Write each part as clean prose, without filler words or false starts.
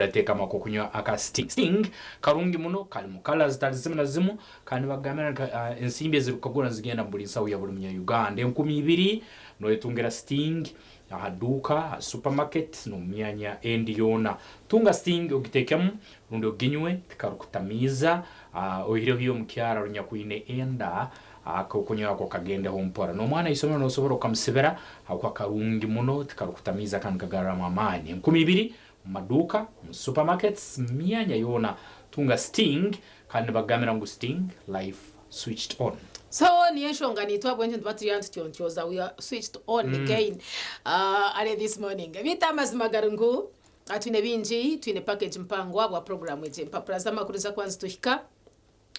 Teekamu ak'okunywa aka Sting. Sting karungi muno, karimu kala zitari zimwe na zimwe kandi nibakugambira ngu ensimbi ezirikukagura nizigenda omu buri nsaho ya buri munya-Uganda. 2000 noyetungira Sting aha duuka, aha supermarket n'omu myanya endi yoona. Tunga Sting ogiteekemu rundi oginywe tikarikutamiiza oihireho iwe omukyara orunyakwine enda ak'okunywa ako kagendeho mpora. N'omwana aha isomero nosobora okamusibira ahabw'okuba karungi muno tikarikutamiiza kandi nikagarramu amaani. 2000 Omu maduuka, omu supermarkets, mu myanya yoona tunga Sting kandi nibakugambira ngu Sting life switched on. So niyo enshonga naitwe ahabw'enki nituba turi aha nitutyontyoza we are switched on again early this morning. Beitu amazima gari ngu twine bingi, twine package mpango ahabwa program egi. Empapura z'amakuru niziza kuba nizituhika.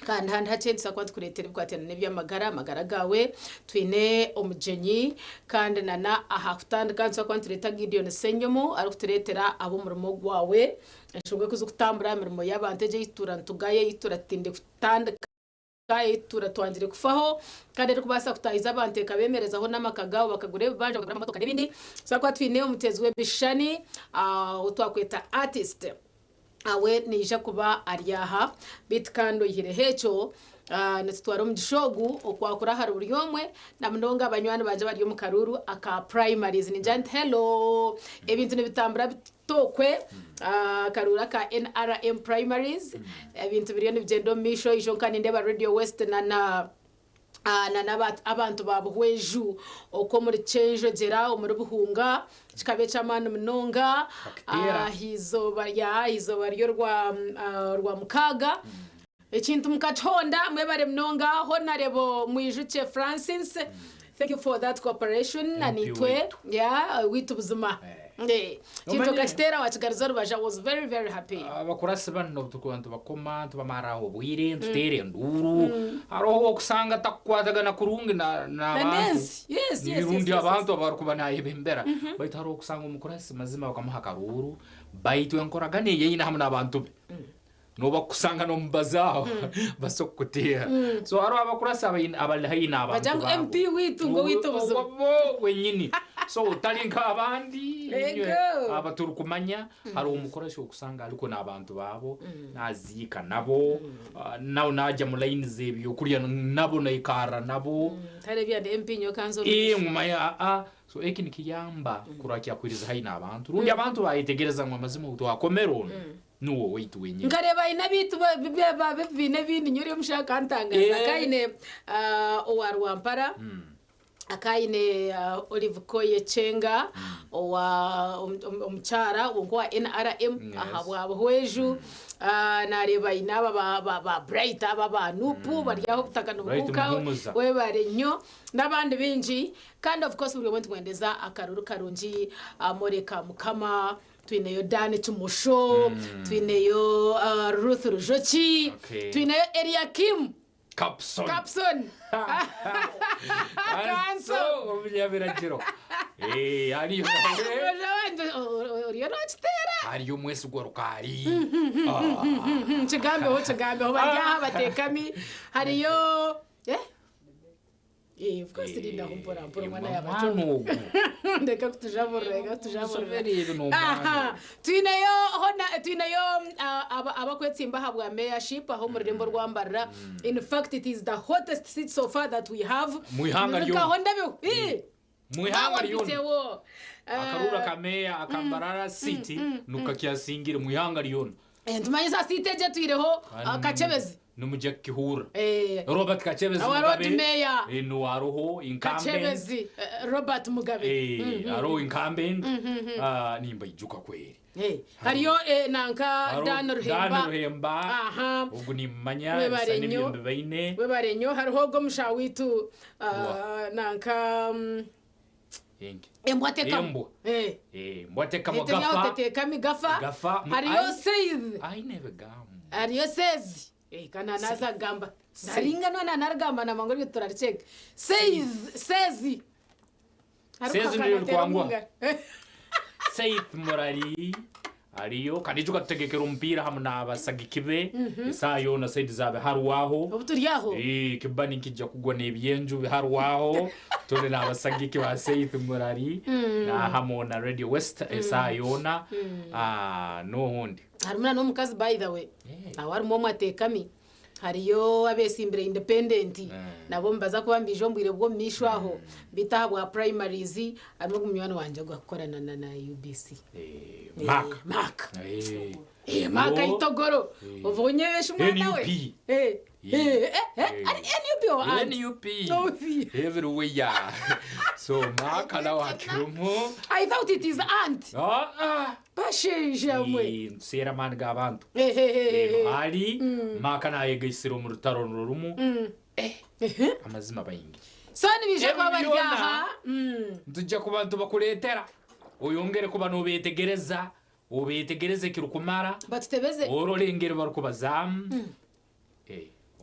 Kandi handi hakye nituza kuba nitukureetera ebikwatiraine n'eby'amagara, amagara gaawe. Twine omugyenyi kandi na n'aha kutandika nituza kuba nitureeta Gideon Ssenyomo arikutureetera ab'omurimo gwawe, enshonga oku zirikutambura, emirimo y'abantu egyo ei tutuura nitugaya, ei tutuura tutinde kutandika, ei tutuura twangire kufaho kandi erikubaasa kutaahiza abantu ekabeemerezaho n'amaka gaabo bakagura ebibanja, bakagura amamotoka n'ebindi. Nituza kuba twine omuteezi w'ebishushani ou twakweta artist. We naija kuba ari aha. Beitu kandi oihireho ekyo, nitutwara omugisha ogu okwakura ahari buri omwe na munonga banywani bangye abari omu karuuru aka primaries. Ningira nti hello! Ebintu nibitambura bita okwe? Akaruuru aka nrm primaries, ebintu biriyo nibigyenda omu maisho. Ijo nka nindeeba Radio West na na. na n'abantu ba Buhweju okwo omuri Kyenjogyera omuri Buhunga kikaba eky'amaani munonga Bakiteera. aha izooba rya aha izooba ry'orwa orwa mukaaga ekintu mukakihonda mwebare munonga Honarebo Mwijukye Francis thank you for that cooperation na MP naitwe waitu. yeah waitu buzima Eh. Eh, ekintu Omanyire- okakiteera wakigaruza orubaju I was very very happy. Abakurasi banu obu turikuba nitubakoma nitubamarraho obwire nituteera enduuru haroho ow'okusanga atakukwatagana kurungi Na n'abantu n'ensi. Yes, yes, rundi yes, yes, abantu abarukuba nayebembera baitu haroho okusanga omukurasi mazima bakamuha akaruuru baitu enkoragana ei aine hamu n'abantu be Nooba kukusanga n'omubazaaho baso kukuteera. So hariho abakurasi abaine abari haihi n'abantu Bagira ngu baabo. MP waitu ngu owaitu obuzibu. Owabo wenyini. So otari nk'abandi inywe Ego. aba turikumanya hariho omukurasi okusanga ariko n'abantu baabo naziika nabo nawe naagya mu layini z'ebyokurya nabo naikarra nabo. Tareebya ndi MP nyowe kanze omu Ee maisho. ngu manya aa So eki nikiyamba kurora kyakwiriza haihi n'abantu rundi abantu bayetegereza ngu amazima ou twakomera onu Nuwe owaitu wenyini. Nkareeba aine abaitu b'ebibiina ebindi nyowe ori omushaija akantangaza Eh. akaba aine owa Rwampara akaba aine Olive Koye Kyenga owa omukyara nk'owa NRM Yes. aha bwa Buhweju nareeba aine aba ba- ba- ba Bright aba aba NUP bari aho obutaka Bright nibuhuuka Muhumuza. webare nnyo n'abandi baingi kandi of course buri omwe nitumwendeza akaruru karungi Moreka Mukama Twineyo Dan Kimosho, twineyo Ruth Rujoki, Okay. twineyo Eliakim Capson. Capson. Kanso omunyabiragiro. Eh, hariyo nawe. Oja wangye, oriyo nokiteera. Hariyo omwesigwa Rukaari. Ah. Kigambeho kigambeho bari aha bateekami hariyo eh? Eh, of course rindaho mpora mpora omwana Omwana yaba ogu. ndeka kutujaburira reka kutujaburira Omusomere ebi n'omwana Aha, ogu. twineyo hona twineyo ah, aba- abakwetsimba aha bwa mayorship aho omu rurembo rwa Mbarara in fact it is the hottest seat so far that we have Mu ihanga ryona. Nibikaho ndabiho Eh, Mu ihanga ryona. bawabitewo. Ah, Akaruuru aka meeya aka Mbarara City nukakyasingira mu ihanga ryona. eh, nitumanya esa seat egyo etwireho ah, Kakyebezi Nimugya kukihurira. Eh, Robert Kakyebezi Our Lord Mugabe. Mayor. Eh, niwe aroho incumbent. Kakyebezi eh, Robert Mugabe. Eh, aroho incumbent. Ah, nimbaijuka kweri. Eh, hariyo eh, nanka Hariho Dan Ruhemba. Dan Ruhemba. Aha. Ogu nimmanya Webare ebisani nnyo. ebyo mbibaine. Webare nnyo hariho ogwo omushaho waitu ah, nanka mm, Enki? Embwa tekamu. Embwa. Eh. Eh, embwa tekamu Eteri aho gafa. tetekami gafa. Gafa. Hariyo Ai- seizi. Aine ebigambo. Hariyo sezi. Eh, kana naza kugamba. Naringa nona narigamba na mangu ryo turarikyega. Seizi, sezi. Hariho Sezi akana niryo atera rikwangwa. omu ngaro. Seith Murari ariyo kandi ijuka tutegekera omupiira hamu n'abasagiki be esaaha yoona saidi za Biharwaho. Obu turi aho. Eh, kiba nikija kugwa n'ebyenju Biharwaho turi n'abasagiki ba Seith Murari na hamu na Radio West esaaha yoona. Ah, n'ohundi. Harimu na n'omukazi by the way. Aho harimu omwe ateekami. Hariyo abeesimbire independent nabo nibaza kuba nibaija omu bwire bw'omu maisho aho. Beitu aha bwa primaries harimu ogu munywani wangye ogu arikukorana na UBC. Mark. Mark. Mark Aitogoro. Obonye eshi mwana we. NUP. Ari NUP or ANT? NUP. Everywhere. So Mark nawe akirimu. I thought it is ANT. Ah ah. Bashaija mwe. Nituseera amaani g'abantu. Reero hari Mark nayegaitsire omu rutaro nirwo rumwe. Amazima baingi. So nibaija kuba bari Ebi byona aha. Nitwija kuba nitubakureetera oyongere kuba noobetegereza, obetegereze ekirikumara, Batutebeze. orore engeri barikubazaamu.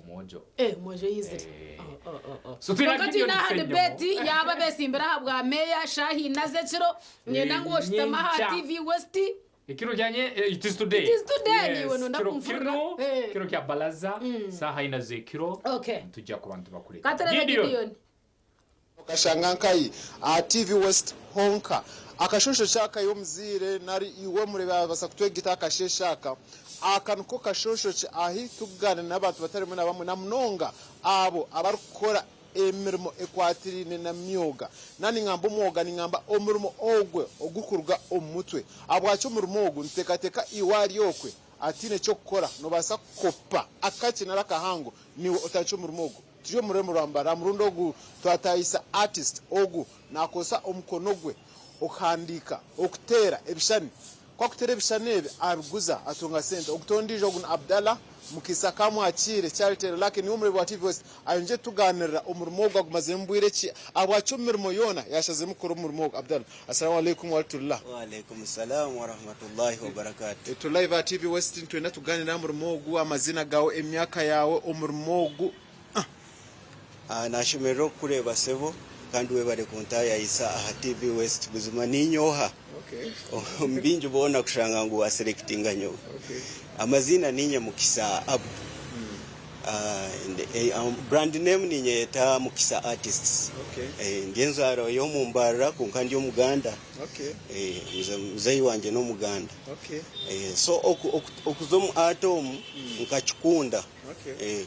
Omwojo. Omwojo yaizire. Eh. Oh, oh, oh, oh. So twine Kwonka Gideon twine aha Ssenyomo. debate yaaba abeesimbire aha bwa meeya shaaha ina z'ekiro nyenda ngu oshutame aha Nyenkya. TV West. Ekiro kyanye it is today. It is today, Yes, niiwe nonda kiro kumfurira. kino, Eh. kiro kya balaza, saaha ina z'ekiro, Okay. nitujja kuba nitubakureetera. Katurebe Gideon. Gideon. Okashanga nkayi aha TV West honka akashosho aka y'omuzaire nari iwe mureebe abasa kutwegita akasheshe aka aka niko kashosho ahi tukugaanira n'abantu batari bamwe na bamwe na munonga abo abarikukora emirimo ekwatiraine na myoga na ningamba omwoga ningamba omurimo ogwe ogurikuruga omu mutwe ahabwaki omurimo ogu niteekateeka iwe ari okwe ataine ky'okukora noobaasa kukopa akakye nari akahango niiwe otandikye omurimo ogu. Turi omu rurembo rwa Mbarara, aha murundi ogu twatahisa artist ogu nakozesa omukono gwe okuhandiika, okuteera ebishushani. Ku akuteera ebishushani ebi abiguza atunga sente. Ogu t'ondiijo ogu ni Abdallah Mukisa Kamwakiire Charity Lucky niwe omureebi wa TV West ayongyeire kutugaanirira omurimo ogu agumaziremu bwire ki, ahabwaki omu mirimo yoona yaashaziremu kukora omurimo ogu. Abdallah, Assalamu alaikum warahmatullah. Wa alaikum salam warahmatullahi wabarakatuh. Turi live aha TV West nitwenda tugaanire aha murimo ogu, amaziina gaawe, emyaka yaawe, omurimo ogu. Ah, nashemererwa okukureeba sebo kandi webare kuntayayisa aha TV West. Buzima ninye oha? Omu bingi boona kushanga ngu waselectinga nyowe. Amaziina ninye Mukisa Abdu. Ah, and, eh, brand name ninyeyeta Mukisa Artists. Ndi enzaarwa y'omu Mbarara kwonka ndi Omuganda. Muzeeyi wangye n'Omuganda. So okuza omu art omu nkakikunda.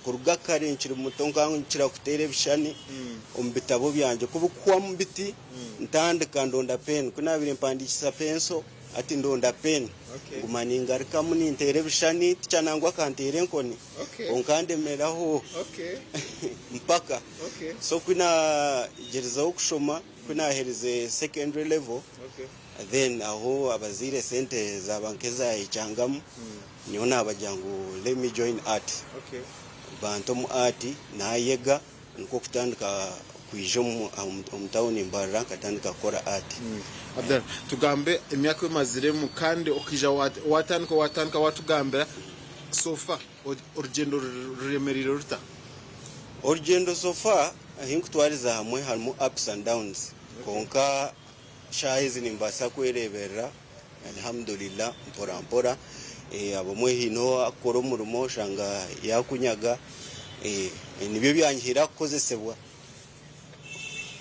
Kuruga kare nkiri muto nkaba nkira kuteera ebishushani omu bitabo byangye. Ku bikuhwamu biti ntandika ndonda peeni. Ku naabaire mpandiikisa penso hati ndonda peeni. Nguma ningarukamu ninteera ebishushani tica nangwa akanteera enkoni kwonka ndemeraho mpaka. So ku naagyerezaho kushoma, ku naaherize secondary level, then aho abazaire sente zaaba nk'ezaayechangamu, nyowe naabagira ngu let me join art. Banta omu art naayega nikwo kutandika kwija omu tawuni Mbarara nkatandika kukora art. Abdallah, tugambe emyaka ei omaziremu kandi okaija waatandika waatandika waatugambira so far orugyendo ruremereire ruta? Orugyendo so far ahi nkutwariza hamwe harimu ups and downs kwonka shaaha ezi nimbaasa kwereeberera Alhamdulillah mpora mpora. Abamwe haine ou arikukora omurimo oshanga yaakunyaga. Nibyo byanyihire aha kukozesebwa.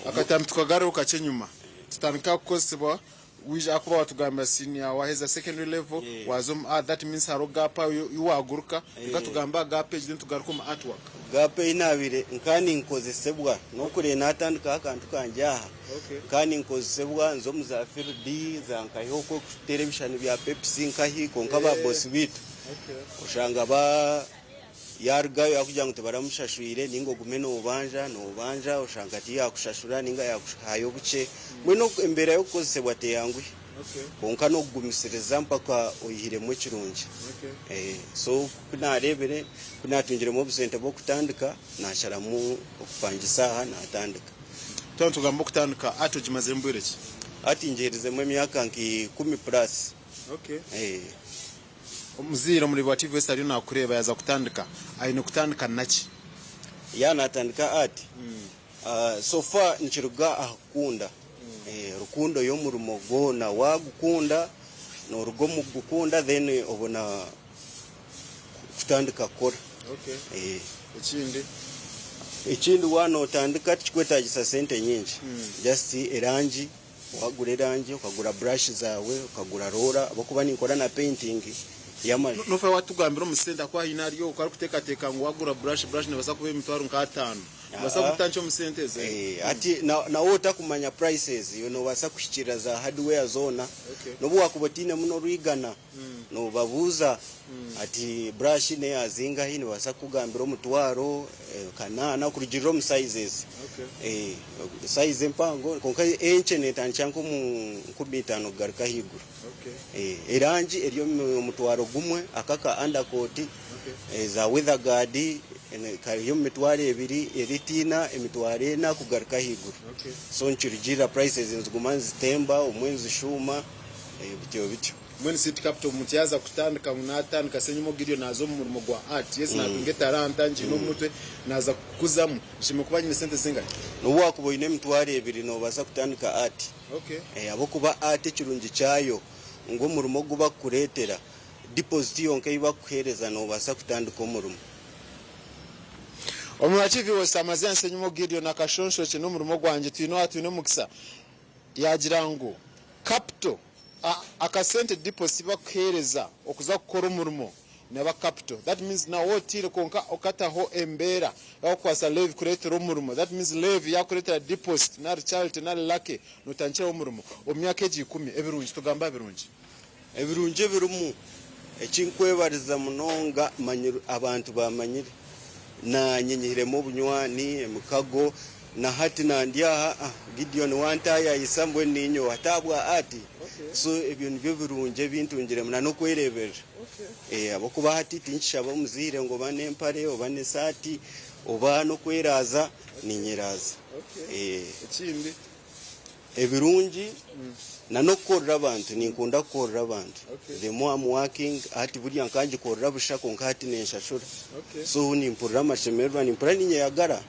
Akatambi tukagarureho kakye enyima tutandika kukozesebwa waija ahakuba watugambira senior waheza secondary level waza omu art that means hariho gap aho ei waguruka reka tugambe aha gap egi then tugaruke omu art work. Gap ei naabaire nkaba ninkozesebwa n'okureeba naatandikaho akantu kangye aha Nkaba ninkozesebwa nza omu za field za nkahi okwo kuteera ebishushani bya Pepsi nkahi kwonka ba boss baitu oshanga ba yarugayo yakugira ngu tibaramushashwire ninga ogume nobanja nobanja oshanga tiyakushashura ninga yakuhayo bukye mbwenu embeera y'okukozesebwa teyanguhi kwonka n'okugumisiriza mpaka oyihiremu ekirungi so ku nareebire ku natungiremu obusente bw'okutandika nasharamu okupangisa aha natandika. Twaba nitugamba okutandika art ogimaziremu bwire ki? Art ngiherizemu emyaka nka ikumi plus. Okay. Omuzaire omureebi wa TV West ariyo nakureeba yaaza kutandika aine kutandika naki? Yaaba natandika art, so far nikiruga aha kukunda. Rukundo y'omurimo gwona waagukunda noruga omu kugukunda then obona kutandika kukora. Okay. Ekindi? Ekindi waaba nootandika tikikwetaagisa sente nyingi, just erangi, waagura erangi, okagura brush zaawe, okagura roora ahabw'okuba ninkora na painting, Y'amaju. Nofa watugambira omu sente ahakuba haine ari okwo arikuteekateeka ngu wagura brush, brush nebaasa kuba emitwaro nk'ataano. Nobaasa kuta nkye omu sente ezo? Hati nawe otakumanya prices, iwe nobaasa kuhikirira za hardware zoona. N'obu wakuba otaine muno orwigana, nobabuuza ati brush neya zingahi, nibabaasa kukugambira omutwaro, kanaana kurugiirira omu sizes. Size empango kwonka enkye netandikira nk'omu 5000 kugaruka ahaiguru. Erangi eri omu mutwaro gumwe, aka aka undercoat, za weather guard kari omu mitwaro ebiri, eritiina emitwaro ena kugaruka ahaiguru. So nikirugiirira prices niziguma nizitemba obumwe nizishuuma bityo bityo. Mbwenu City Capital omuntu yaaza kutandika ngu naatandika Ssenyimo Gideon naaza omu murimo gwa art, yes naatunga etaranta ngiine omu mutwe naaza kukuzamu, nshemereire kuba nyine sente zingahi? N'obu waakuba oine emitwaro ebiri noobaasa kutandika art. Ahabw'okuba art ekirungi kyayo ngu omurimo ogu bakukureetera, deposit yonka ei bakukuheereza noobaasa kutandika omurimo. Omu TV West Amazia Nsenyimo Gideon akashonshokye n'omurimo gwangye twine owa twine omukisa yagira ngu capital akasente deposit bakuhereza okuza kukora omurimo neba capital that means nawe otiire kwonka okataho embeera yakukwasa Levi kuretera omurimo that means Levi yakuretera deposit nari Charity nari Lucky notandikiraho omurimo omu myaka egi ikumi ebirungi tugambe aha birungi. Ebirungi ebirimu, eki nkwebariza munonga manyire abantu bamanyire nanye nyihiremu obunywani, emikago na hati nandi aha ah Gideon wantayayisa mbwenu ninye oha ti ahabwa art so ebyo nibyo birungi ebi ntungiremu na n'okwereberera ahabw'okuba hati tinkishaba omuzaire ngu oba n'empare oba n'esaati oba n'okweraaza ninyeraaza. Ekindi. Ebirungi na n'okukorera abantu, ninkunda kukorera abantu. The more I'm working, hati burya nkangikorera busha kwonka hati nenshashura. So nimpurira amashemererwa, nimpurira ninyeyagara.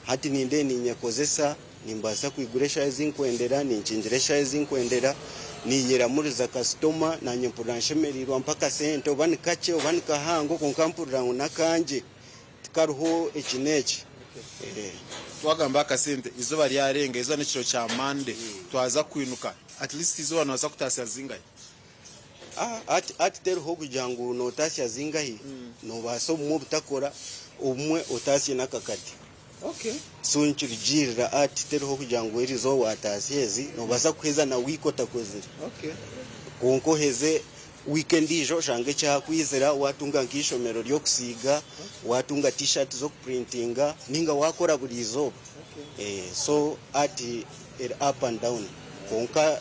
Hati nindeeba ninyekozesa, nimbaasa kwigura eshaaha ezi nkwendera, ninkingira eshaaha ezi nkwendera, ninyeramuriza kasitoma, naanye mpurira nshemereirwe ampa akasente oba ni kakye oba ni kahango kwonka mpurira ngu n'akangye. Tikariho eki n'eki. Twagamba aha kasente, eizooba ryarenga, eizooba n'ekiro kya Monday, twaza kwinuka, at least eizooba noobaasa kutaasya zingahi? Hati hati teriho kugira ngu nootaasya zingahi, noobaasa obumwe obutakora, obumwe otaasye n'akakade. So nikirugiirira hati teriho kugira ngu eri izooba waataasya ezi, noobaasa kuheza na wiiki otakozire. Kwonka oheze Wiiki endiijo oshange ekyakwizira waatunga nk'eishomero ry'okusiiga, waatunga T-shirt z'okupurintinga nainga waakora buri izooba. So art eri up and down kwonka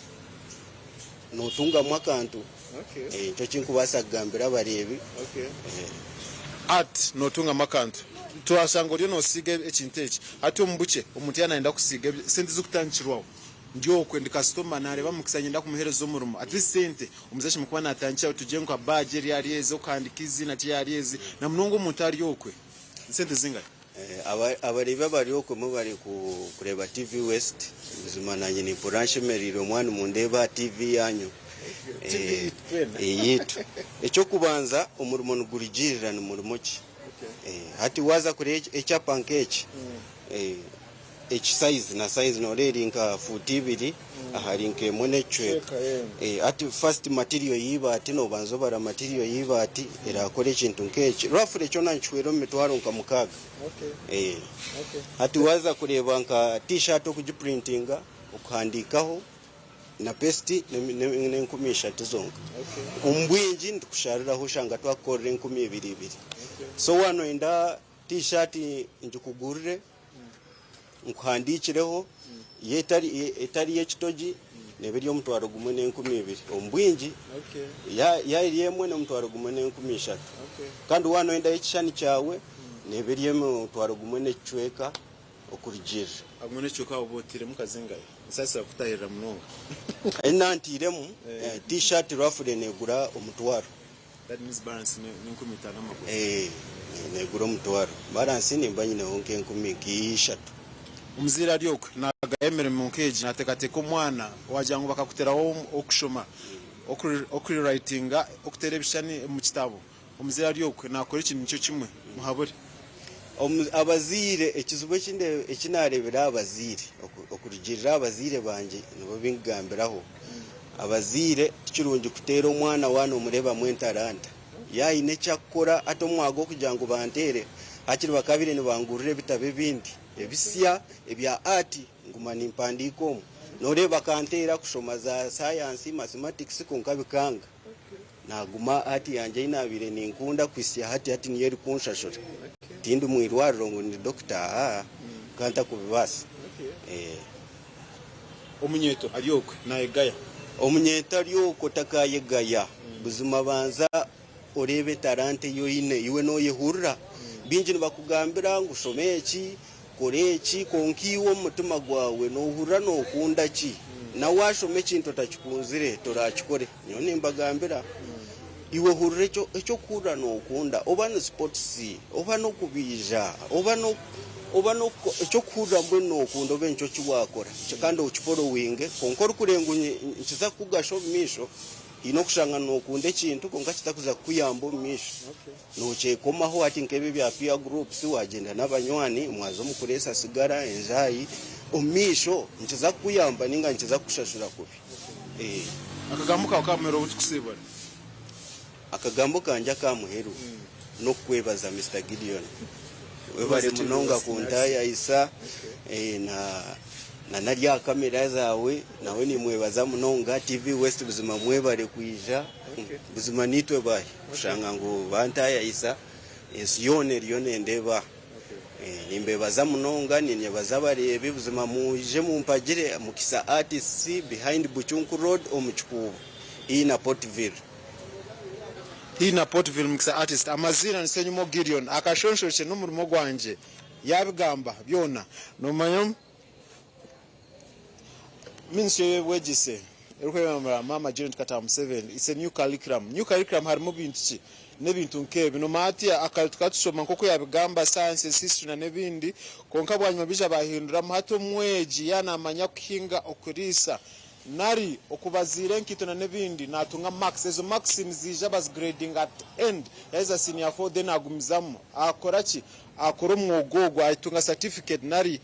nootungamu akantu. Nikyo eki ndikubaasa kugambira abareebi. Art nootungamu akantu. Twashanga oriyo noosiiga ekintu eki hati omu bukye omuntu yaaba naayenda kusiiga esente zirikutandikirwaho. Ndi okwe ndi kasitoma nareeba mukisa nyenda kumuhereza omurimo at least sente omuzaire ashemereire kuba natandikiraho tugire nka badge eri ahari ezi okuhandika eiziina rye ahari ezi namunonga omuntu ari okwe sente zingahi? Abareebi abari okwe mubari kureeba TV West buzima nanye nimpurira nshemereirwe mwaba nimundeeba aha TV yanyu eyeitu. Ekyokubanza omurimo nigurugiirira ni murimo ki. Hati waaza kureeba ekyapa nk'eki Eki size na size noreeba eri nka fuuti ibiri ahari nka emwe n'ekicweka. Hati first material y'eibaati nobanza obara material y'eibaati erakora ekintu nk'eki. Roughly kyona nikihwera omu mitwaro nka mukaaga. Hati waaza kureeba nka t-shirt okugiprintinga, okuhandiikaho na paste n'enkumi ishatu zonka. Omu bwingi nitukushariraho oshanga twakukorera enkumi ibiri ibiri. So waaba noyenda t-shirt ngikugurire. Nkuhandiikireho, yo etari y'ekitogi neeba eri omutwaro gumwe n'enkumi ibiri omu bwingi, yaaba eri emwe n'omutwaro gumwe n'enkumi ishatu. Kandi waaba nooyendayo ekishushani kyawe neeba eri omutwaro gumwe n'ekicweka okurugiirira. Gumwe n'ekicweka oba otairemu nka zingahi? Nsaasira kukutaahirira munonga. Ei naantairemu, T-shirt roughly neegura omutwaro. That means balance n'enkumi itaano amakumi. Eeh negura omutwaro. Balance nimba nyineho nk'enkumi nk'ishatu. Omuzaire ari okwe nagaya emirimo nk'egi nateekateeka omwana wagira ngu bakakuteraho okushoma, okurirayitinga, okuteera ebishushani omu kitabo. Omuzaire ari okwe nakora ekintu nikyo kimwe. Muhabure. Abazaire ekizibu eki nareebire aha bazaire okurugiirira aha bazaire bangye nibo binkugambiraho. Abazaire tikirungi kuteera omwana waaba nomureebamu entaranta. Yaayine eki akukora hati omwaka gw'okugira ngu banteere hakiri bakabaire nibangurira ebitabo ebindi ebisya ebya art nguma nimpandiika omu. Nooreeba bakanteera kushoma za sayansi, mathematics kwonka bikanga. Naaguma art yangye ei naabaire ninkunda kuhitsya hati hati niyo erikunshashura. Tindi mu irwariro ngu ndi dokita aa nka ntakubibaasa. Omunyeeto ari okwe naayegaya. Omunyeeto ari okwo takaayegaya. Buzima banza oreebe etalanta ei oine. Iwe nooyehurira. Baingi nibakugambira ngu shoma eki, kora eki, kwonka iwe omu mutima gwawe noohurira nookunda ki? Na waashoma ekintu otakikunzire, toraakikore. Nyowe nimbagambira, iwe hurira eki orikuhurira nookunda, oba ni sipotisi, oba n'okubaija, oba oba eki orikuhurira mbwenu nookunda obe nikyo ki waakora kandi okiforowinge. Kwonka orikureeba ngu nikiza kukugasha omu maisho, haine okushanga nookunda ekintu kwonka kitakuza kukuyamba omu maisho. Nookyekomaho hati nk'ebi ebya peer groups, waagyenda n'abanywani mwaza omu kureesa sigara, enjaayi, omu maisho nikiza kukuyamba nainga nikiza kukushashura kubi. Akagambo kaawe k'aha muheru obu tukusiibura. Akagambo kangye ak'aha muheru n'okukwebaza Mister Gideon. Webare munonga kuntaayaayisa na nari aha kamera zaawe nawe nimwebaza munonga. TV West buzima mwebare kwija. Buzima naitwe baahi kushanga ngu bantaayaayisa ensi yoona eriyo nendeeba. Nimbebaza munonga, ninyebaza abareebi buzima mwije mumpagire Mukisa Artists behind Buchunku Road omu Kikuubo haihi na Portville. Haihi na Portville Mukisa Artist amaziina ni Ssenyumo Gideon akashonshokye n'omurimo gwangye yabigamba byona nomanya Ministry ey'ebyobwegyese erikwebembera Maama Janet Kataha Museveni it's a new curriculum. New curriculum harimu bintu ki? N'ebintu nk'ebi. Noomanya hati akare tukaba tushoma nk'oku yaabigamba sciences, history na n'ebindi kwonka bwanyima baija baahinduramu hati omwegi yaaba naamanya kuhinga, okuriisa nari okubaziira enkaito na n'ebindi naatunga marks. Ezo marks niziija bazigradinga at end yaaheza senior four then agumizamu akora ki? Akora omwoga ogwo atunga certificate nari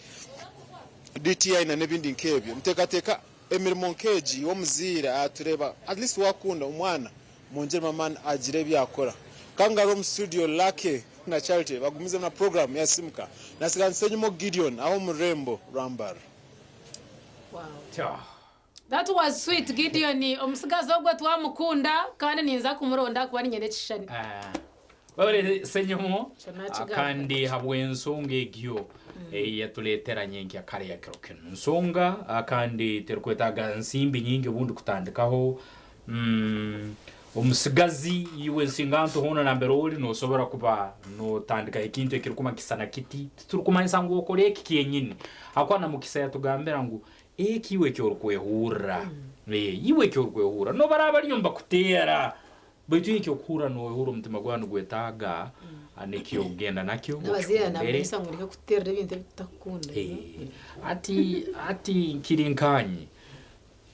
DTI na n'ebindi nk'ebyo. Niteekateeka emirimo nk'egi iwe omuzaire atureeba at least waakunda omwana mwongyeremu amaani agire ebi akora. Kangaroo omu studio Lucky na Charity bagumizemu na puroguraamu ya Simuka. Nasiga Nsenyimo Gideon aha omu rurembo rwa Mbarara. Wow. That was sweet Gideon omutsigazi ogwo twamukunda kandi ninza kumuronda ahakuba niinyenda ekishushani. Webale Ssenyomo Ekyo nakigamba. kandi habw'ensonga egyo eyatuleetera nyenkya kare ya kiro kinu. Nsonga kandi terukwetaaga nsimbi nyingi obundi kutandikaho. Omusigazi iwe ensinganto hoona nambere oli nosobora kuba notandikaho ekintu ekirukuba nikisana kiti. Titurukumanyisa ngu okole eki kyenyini habwokuba na Mukisa yatugambira ngu Eki iwe eki orikwehurra, ee, iwe eki orikwehurra. N'obu baraaba bariyo nibakuteera, baitu iwe eki orikuhurra noohurra omutima gwawe nigwetaaga, nikyo ogenda nakyo N'abazaire okikondere. nabamanyisa ngu ndeke kututeerera ebintu ebi tutakukunda. Ee, hati, hati nkiri nkaanye,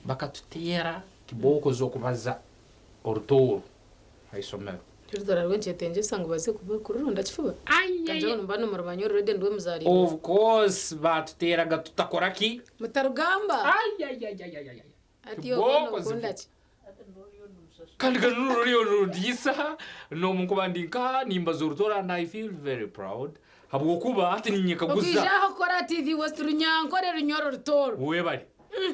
bakatuteera kibooko z'okubaza orutooro ha isomero. Rurara rw'enkyetengyesa ngu baze kururonda kifuba? Kangira ngu nimuba nimurumanya already nirwo muzaariirwe. Of course baatuteeraga tutakora ki? Mutarugamba! Ayayayayayaya. Hati iwe oba nookunda ki? Kandi kanu ruriyo nirundiisa n'obu nkuba ndi nkaha nimbaza orutooro and I feel very proud habw'okuba hati ninyekaguza. Okwija aha kukora TV West Runyankore Runyoro Rutooro. Webale.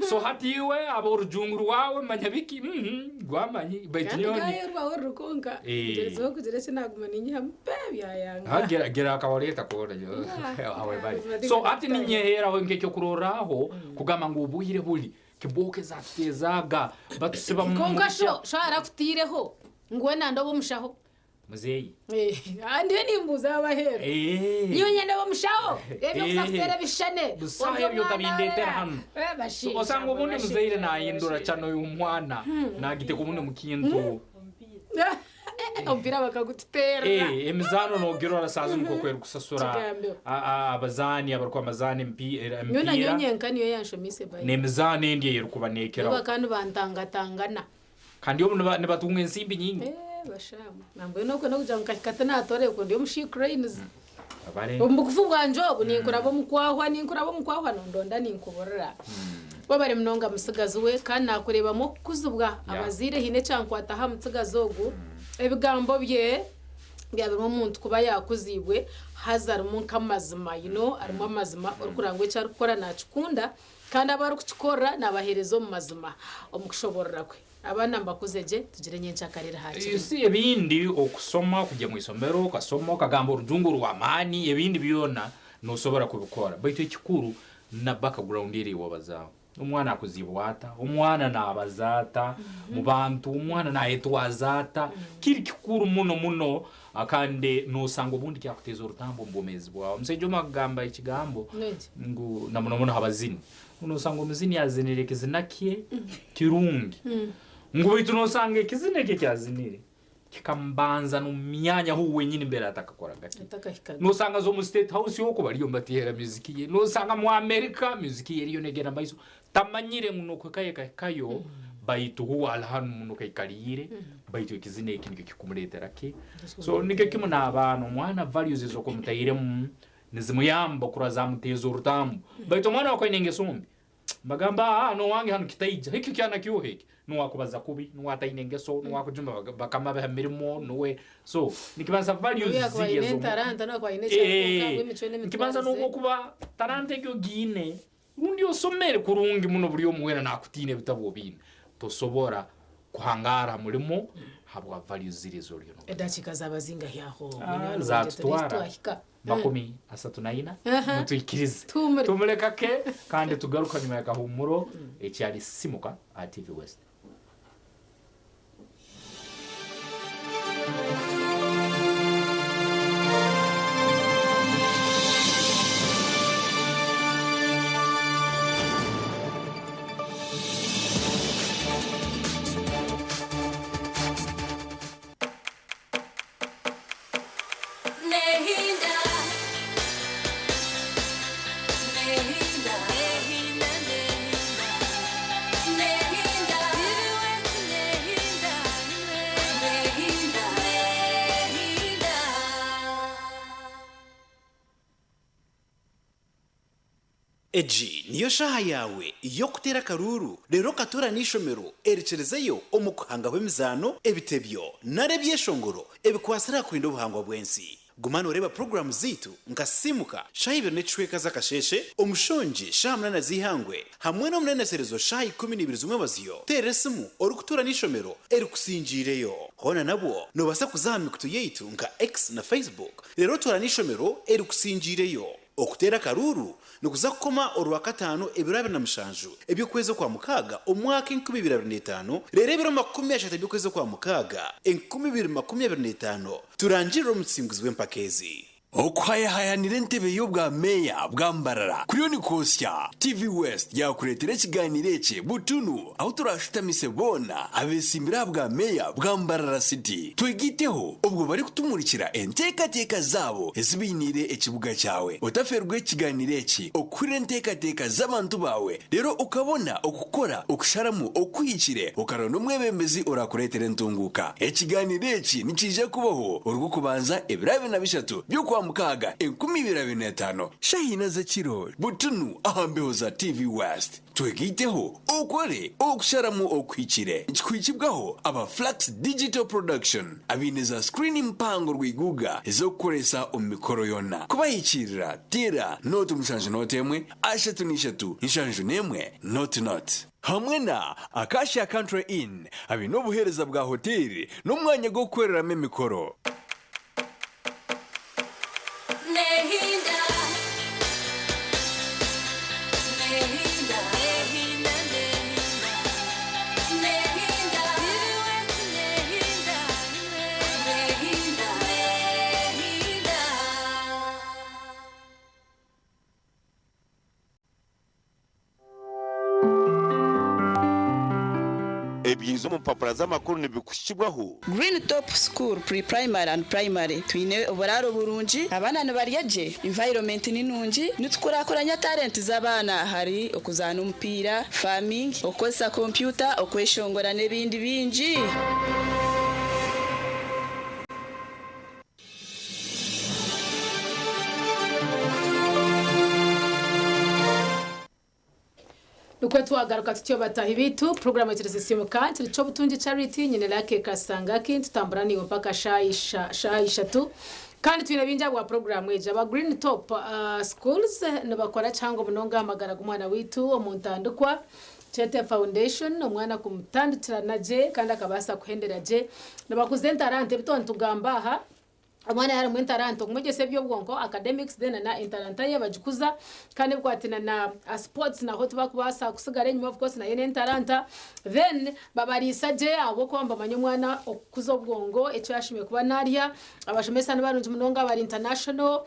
So hati iwe aba orujungu rwawe manya biki mm gwamanyi baitu Kandi nyowe gaayo orwawe ruri kwonka Eh. ngyerezeho kugira eki naaguma ninyihamu pe byayanga. Ha, gira gira akawareeta koona Yeah, awe bali. yeah, So hati ninyeheeraho nk'ekyokurorraho kugamba ngu obwire buli kibooko ezatutezaaga batusiba mu Kwonka mu sho sho arakutiireho ngu we nanda obe omushaho. Muzeeyi. Ndiyo nimbuuza abaheeru. Nyowe nyenda obe omushaho. Ebyo kuza kuteera ebishushane. Busaho ebyo otabindeetera hanu. Osanga obundi muzaire nahindura channel y'omwana nagiteeka obundi omu kintu. Omupiira bakagututeerera. Emizaano nogirora saaha zinu nk'oku erikusasura abazaani abarikuba nibazaana emipiira. Nyowe na nyowe nyenka niyo yanshomeise Bible. N'emizaano endi ey'erikuba neekiraho. Bo bakaba nibantangatangana. Kandi obu nibatunga ensimbi nyingi. Eeh bashamu. Nambwenu okwe n'okugira ngu nkahika tinaatoorerwa okwe ndi omu she cranes. Abare. Omu bugufu bwangye obu ninkuraba omu kwahwa ninkuraba omu kwahwa nondonda ninkuburira. Webare munonga mutsigazi we kandi naakureebamu okukuzibwa. Yeah. Abazaire haine ekyankwataho aha mutsigazi ogu. Ebigambo bye byabirimu omuntu kuba yakuziibwe haza arimu nk'amazima, you know, arimu amazima orikureba ngu eki arikukora nakikunda kandi abu arikukikorera nabaheereza omu mazima omu kushoborora kwe. Abaana nibakuze gye tugire nyenkyakare eri hakiri. You see ebindi okusoma kugya mwisomero okasoma okagamba orujungu orwamaani ebindi byona nosobora kubikora baitu ekikuru na background eri eyiwabazaaho. Omwana akuziibwa ata? Omwana naabaza ata mu bantu? Omwana naayetwaza ata? Kiri kikuru muno muno kandi noosanga obundi kyakuteeza orutambu omu bwomeezi bwawe. Omusaija omwe akagamba ekigambo ngu na muno muno ha bazini, ngu noosanga omuzini azinire ekizina kye kirungi, ngu baitu noosanga ekizina eki eki azinire Kikamubanza n'omu myanya ahu wenyini mbere atakakoraga ki. Atakahikaga. Nosanga aza omu State House okwo bariyo nibateera muziki ye, nosanga mu America muziki ye eriyo negenda mu maiso, tamanyire ngu n'okuhikayo ekahikayo baitu huwe ali hanu muno kaikariire baitu ekizina eki nikyo kikumureetera ki. So nikyo kimu n'abaana, omwana values ezi okuba omutairemu nizimuyamba kurora zamuteeza orutambu baitu omwana wakuba aine engeso mbi, Mbagamba, Aa, n'owange hanu kitaija. Ekyo kyana kyoha eki? Nuwe akubaza kubi, nuwe ataine engeso, nuwe akujuma bakama be ha mirimo, nuwe. So, nikibanza values N'obu yaakuba ziri aine ez'omu. entaranta, n'obu yaakuba aine eki arikukora, ahabw'emicwe Nikibanza n'emitwarize. n'obu okuba taranta egyo ogiine, rundi osomere kurungi muno buri omu weena naakutiina ebitabu obiine, tosobora kuhangaara ha murimo habwa values ziri ezi oriyo nogira. Edakiika zaaba zingahi aho munywani wangye? Turiyo Zaatutwara. twahika. 34 mutwikirize Tuhumure. tumure kake kandi tugaruka nyuma y'akahuumuro ekyari Simuka aha TV West. Egi niyo shaaha yaawe y'okuteera akaruuru reero okatoorana eishomero erikirizeyo omu kuhangaho emizaano, ebitebyo nari ebyeshongoro ebikwatsire aha kurinda obuhangwa bw'ensi. Guma nooreeba puroguraamu zaitu nka Simuka shaaha ibiri n'ekicweka z'akasheeshe, Omushongi shaaha munaana z'eihangwe hamwe n'Omuneneserezo shaaha 12 z'omwebazyo. Teera esimu orikutuura n'eishomero erikusingiireyo. Hoona nabwo noobaasa kuza aha mikutu yaitu nka X na Facebook reero otoorane eishomero erikusingiireyo. Okuteera akaruuru nikuza kukoma Orwakataano ebiro 27 eby'okwezi Okwamukaaga omwaka 2025 reero ebiro 30 eby'okwezi Okwamukaaga 2025 turangirire omutsinguzi w'empaka ezi. Okuhayahayanira entebe y'obwa meeya bwa Mbarara kuriyo nikwosya, TV West yaakureetera ekigaaniiro eki butunu ahu turaashutamise boona abeesimbire aha bwa meeya bwa Mbarara City twegaiteho obwo barikutumurikira enteekateeka zaabo ezi bainiire ekibuga kyawe. Otaferwa ekigaaniiro eki okuhurira enteekateeka z'abantu baawe reero okabona okukora okusharamu okuhikire okaronda omwebembezi oraakureetera entunguuka. Ekigaaniiro eki nikiija kubaho Orwokubanza ebiro 23 by'Okwamukaaga 2025 shaaha ina z'ekiro butunu aha mbeho za TV West. Twegaiteho okore okusharamu okuhikire. Nikikuhikibwaho aba Flux Digital Production abaine za screen mpango rwiguga ez'okukoresa omu mikoro yoona. Kubahikiirira teera nooti mushanju nooti emwe ashatu n'ishatu nshanju n'emwe nooti nooti. Hamwe na Acacia Country Inn abaine obuheereza bwa hoteeri n'omwanya gw'okukoreramu emikoro. Ebyiza omu mpapura z'amakuru nibikuhikibwaho. Green Top School Pre-Primary and Primary, Twine oburaaro burungi, abaana nibarya gye, environment ni nungi, nitukurakuranya talent z'abaana ahari okuzaana omupiira, farming, okukozesa kompyuta, okweshongora n'ebindi bingi. Nikwo twagaruka tutyo batahi baitu, puroguraamu ekiri Sisiimuka kiri ky'obutungi Charity nyine Lucky Kasangaki nitutambura naiwe mpaka shaaha ishatu kandi twine bingi ahabwa puroguraamu egi. Aba Green Top Schools nibakora kihango munonga aha magara g'omwana waitu omu ntandikwa. Kyete Foundation omwana kumutandikirana gye kandi akabaasa kuhendera gye. Nibakuza entaranta ebi twaba nitugamba aha. Omwana yaaba arimu entaranta okumwegyesa eby'obwonko, academics, then na entaranta ye bagikuza kandi ebikwataine na sports naho tibakubaasa kusigara enyima of course nayo n'entaranta then babariisa gye ahabw'okuba nibamanya omwana okukuza obwongo eki ashemereire kuba naarya, abashomesa nibarungi munonga bari international,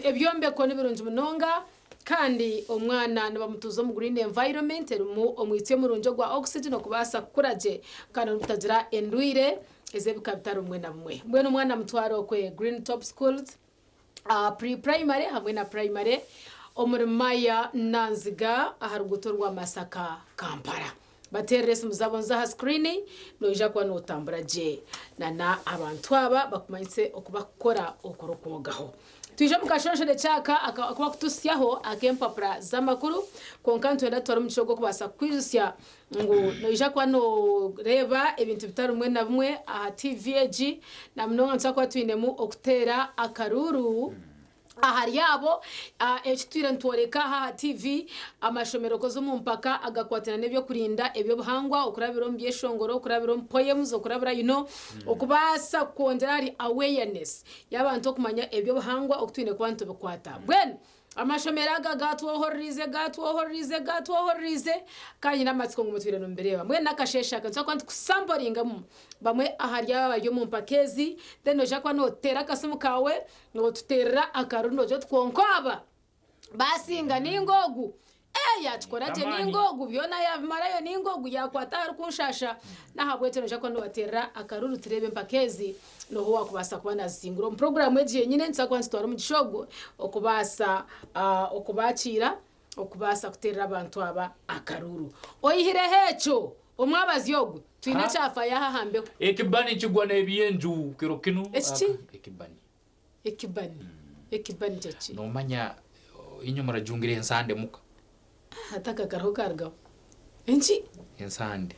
ebyombeko nibirungi munonga. Kandi omwana nibamutuuza omu green environment erimu omwitsyo murungi ogwa oxygen okubaasa kukura gye kandi n'obutagira endwaire ez'ebika bitari bimwe na bimwe. Mbwenu omwana mutware okwe Green Top Schools Pre Primary hamwe na Primary omuri Maya Nanziga aha ruguuto rwa Masaka Kampala. Bateerere esimu zaabo nizo aha screen noija kuba notambura gye na na abantu aba bakumanyise oku bakukora okurikwogaho. Twije omu kashonshorekye aka aku bakututsyaho ak'empapura z'amakuru kwonka nitwenda tutware omugisha ogu okubaasa kukwijutsya ngu noija kuba noreeba ebintu bitari bimwe na bimwe aha TV egi na munonga nitubaasa kuba twinemu okuteera akaruuru. Ahari abo, eki tutwire nitworeka aha aha TV, amashomero koza omu mpaka agakwatiraine n'eby'okurinda eby'obuhangwa okurabira omu byeshongoro, okurabira omu poems, okurabira you know, okubaasa kwongyera ahari awareness y'abantu okumanya eby'obuhangwa oku twine kuba nitubikwata. Mbwenu amashomero aga gaatwohorerize, gaatwohorerize, gaatwohorerize, kandi nyine amatsiko ngu mutwire nimubireeba. Mbwenu n'akasheeshe aka nituza kuba nitukusamporingamu bamwe ahari aba abari omu mpaka ezi, then noija kuba nooteera akasimu kaawe, Notuterera akaruru nogira oti kwonka aba basinga ninga ogu eh yakikora gye ninga ogu byona yabimarayo ninga ogu yakwata ahari kunshasha nahabwekyo noija kuba nobaterera akaruru turebe empaka ezi noha owakubaasa kuba nazisingura omu puroguramu egi yenyine nituza kuba nitutwara omugisha ogu okubaasa okubakiira okubaasa kuterera abantu aba akaruru oyihireho ekyo Omwabazyo ogu twine ekyafayo aha aha mbeho. Ekibani kigwa n'ebyenju kiro kinu. Ekiki? Ekibani. Ekibani. Ekibani kyo ki? Nomanya inywe murajungira ensande muka. Hati aka kariho karugaho. Enki? Ensande.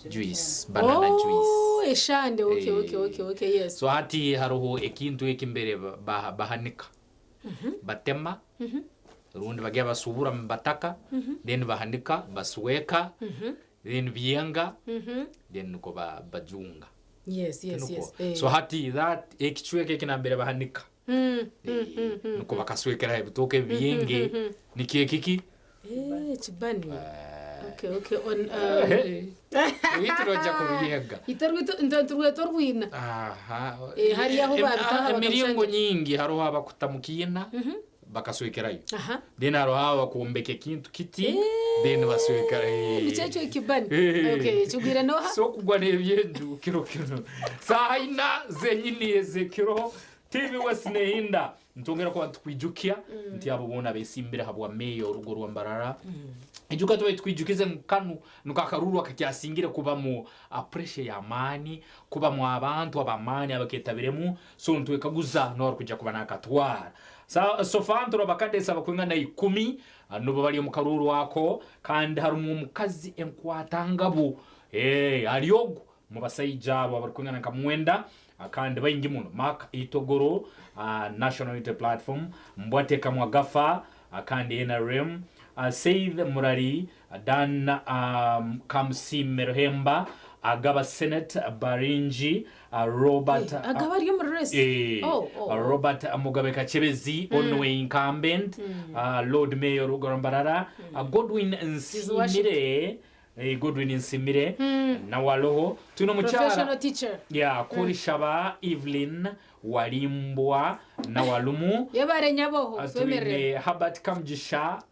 Juice. Banana juice. Oh, eshande. Okay, okay, okay, okay, yes. So hati haroho ekintu eki mbere bahanika. Batema rundi bagenda basubura omu bataka then bahanika basweka then byenga then nukwo bajunga. Yes, yes, Tinukwo? yes. Eh. So hati that ekicweka eki nambere bahanika nukwo bakaswekeraho ebitooke ebi byenge nikyo ekiki? Eh, ekibani. Okay, okay. On, Beitu noija kubyega. Itwe orwitu nitwe niturweta orwina. Aha. Eh, hariyo ahu babitaho Emiringo bakabishangira. nyingi haroho abakuta mu kiina bakaswekerayo. Aha. Then haroho abakumbeka ekintu kiti then baswekera. Nikyo ekyo ekibani. Eh. Okay, kigwire n'oha? So okugwa n'ebyenju kiro kinu. Saaha ina zenyini ez'ekiro TV West nehinda. Nitwongera kuba nitukwijukya nti abo boona abesimbire habwa meeya orugo rwa Mbarara. Ijuka tubaire tukwijukize ngu kanu nuko akaruru akakyasingire kubamu pressure y'amaani, kubamu abantu ab'amaani abaketabiremu, so nitwekaguza noha arukwija kuba nakatwara. So far nturora abakadesi abakwingana ikumi nubo bari omu karuuru ako kandi harumu omukazi enkwatangabo ari ogu Omu basaija abo abarikwingana nka mwenda kandi baingi muno, Mark Itogoro, National Unity Platform, Mbwatekamwa Gafa kandi nrm, Saith Murari, Dan Kamusiime Ruhemba, Agaba Senate Baringi, Robert Agaba ari omuri race? Oh, oh, oh. Robert Mugabe Kakyebezi, onu incumbent, Lord Mayor Rugo Mbarara, Godwin Nsimire, Godwin Nsimire nawe aroho. Twine omukyara Professional teacher. ya Korishaba Evelyn Walimbwa nawe arumu. Yebare nyaboho, twemerere. Twine Herbert Kamugisha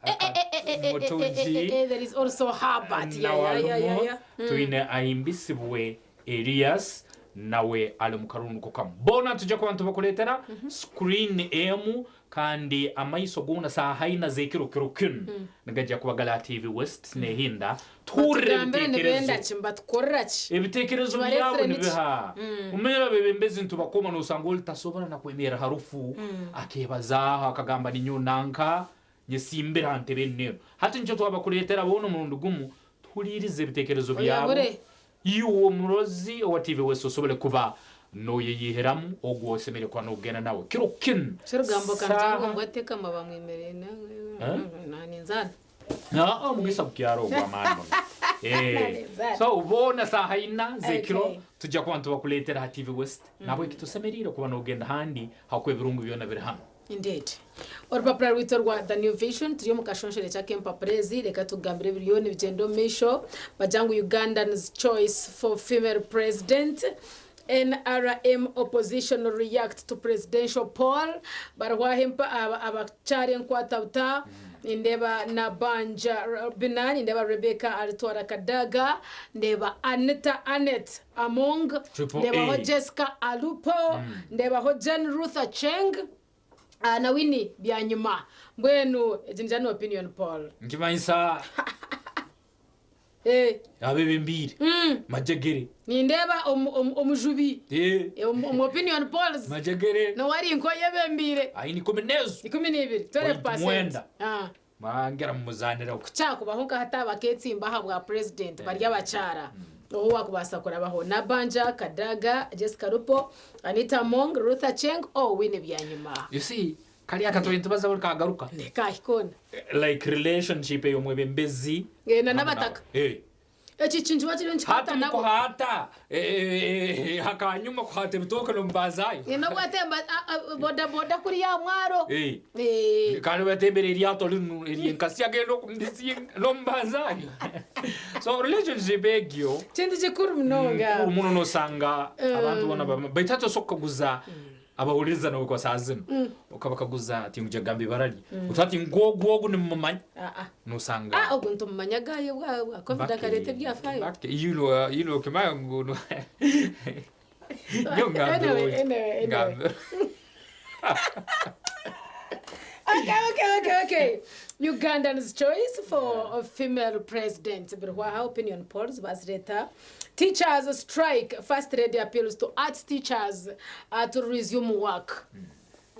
Mutungi There is also Herbert. Yeah, nawe yeah, yeah, yeah, arumu. yeah. Twine Ahimbisibwe Elias nawe ari omu karuru niko kamwe. Boona nitwija kuba nitubakureetera screen emu Kandi amaiso goona saaha ina z'ekiro kiro kinu nigaija kuba gari aha TV West nehinda tuhurire Batugambire nibenda ebitekerezo. ki, nibatukorera ki? Ebitekerezo Kibareetsire byabo niki? nibiha? Omanyire abebembezi nitubakoma nosanga oli tasobora na kwemerra harufu akebazaaho akagamba ninyowe nanka. Nyesimbire aha ntebe enu n'enu. Hati nikyo twabakureetera boona omurundi gumu tuhuriirize ebitekerezo byabo. Oyabure. Iwe omurozi owa TV West osobole kuba noyeyihiramu ogwo osemeriire kuba nogenda nawe kiro kinu. Ky'orugambo Saaha. kantu ngu atekama bamwemerere Eh? naninzaana. Aa, omugisa kukyaro ogw'amaani muno. Eh, Naninzaana. so boona saaha ina z'ekiro Okay. tujja kuba nitubakuleetera ha TV West. Nahabweki tosemeriire kuba nogenda handi hakuba ebirungi byona biri hanu. Indeed. Orupapura rwaitu orwa The New Vision turi omu kashonshorekye ak'empapura ezi reka tukugambire ebiriyo nibigyenda omu maisho. Bagira ngu Ugandans choice for female president, NRM opposition react to presidential poll, bariho aha empa- aba- abakyara enkwatabuta, nindeeba Nabanja Robina, nindeeba Rebecca Alitwala Kadaga, ndeeba Anita Annet Among, Triple ndeebaho A. Jessica Alupo, ndeebaho Jane Ruth Aceng, Ah, na Winnie Byanyima. Mbwenu egi nigira ni opinion poll. Nikimanyisa Eh, abebembiire majegere. Nindeeba omu- omu- omujubi Eh, Eh, omu omu opinion polls majegere niwe ari nk'oyebembiire aine ikumi n'ezo 12, Point 12%. mwenda. Ah. Mwangera mumuzaniraho. Kyakubaho nka hati abaketsimba aha bwa president bari abakyara owu wakubaasa kurabaho Nabanja, Kadaga, Jessica Rupo, Anita Among, Ruth Aceng, oh Winnie Byanyima. You see, kariya akatoyi nitubaza buri kagaruka. Nekahika Like relationship ey'omwebembezi Eh, na n'abataka. Eh. Eki kintu kiba kiriyo Hati nikikwata nabo. mukuhata eh, eh, hakanyuma kuhata ebitooke nomubazayo. Eh, n'obwatemba boda boda kuriya mwaro. Eh. Eh. Kandi batembera eryato rinu eryenkasi agenda okumbizi nomubazayo. So relationship egyo Kintu kikuru munonga. nkuru muno nosanga abantu bona baitu hati osobola kukaguza abahuririza nawe kwa saa zinu okabakaguza ati ngu jagamba ibara rye oti ati ngu ogu ogu nimumumanya Ah, ah. nosanga Ah, ogu nitumumanya gayo bwa bwa covid akareta ebyafayo. Yilo yilo kimaya ngu no nyo ngambira Anyway, oyo. anyway, anyway. Ngambira. Okay. Ugandan's choice for a female president. Birwaha opinion polls bazireta. Teachers strike. First lady appeals to arts teachers to resume work.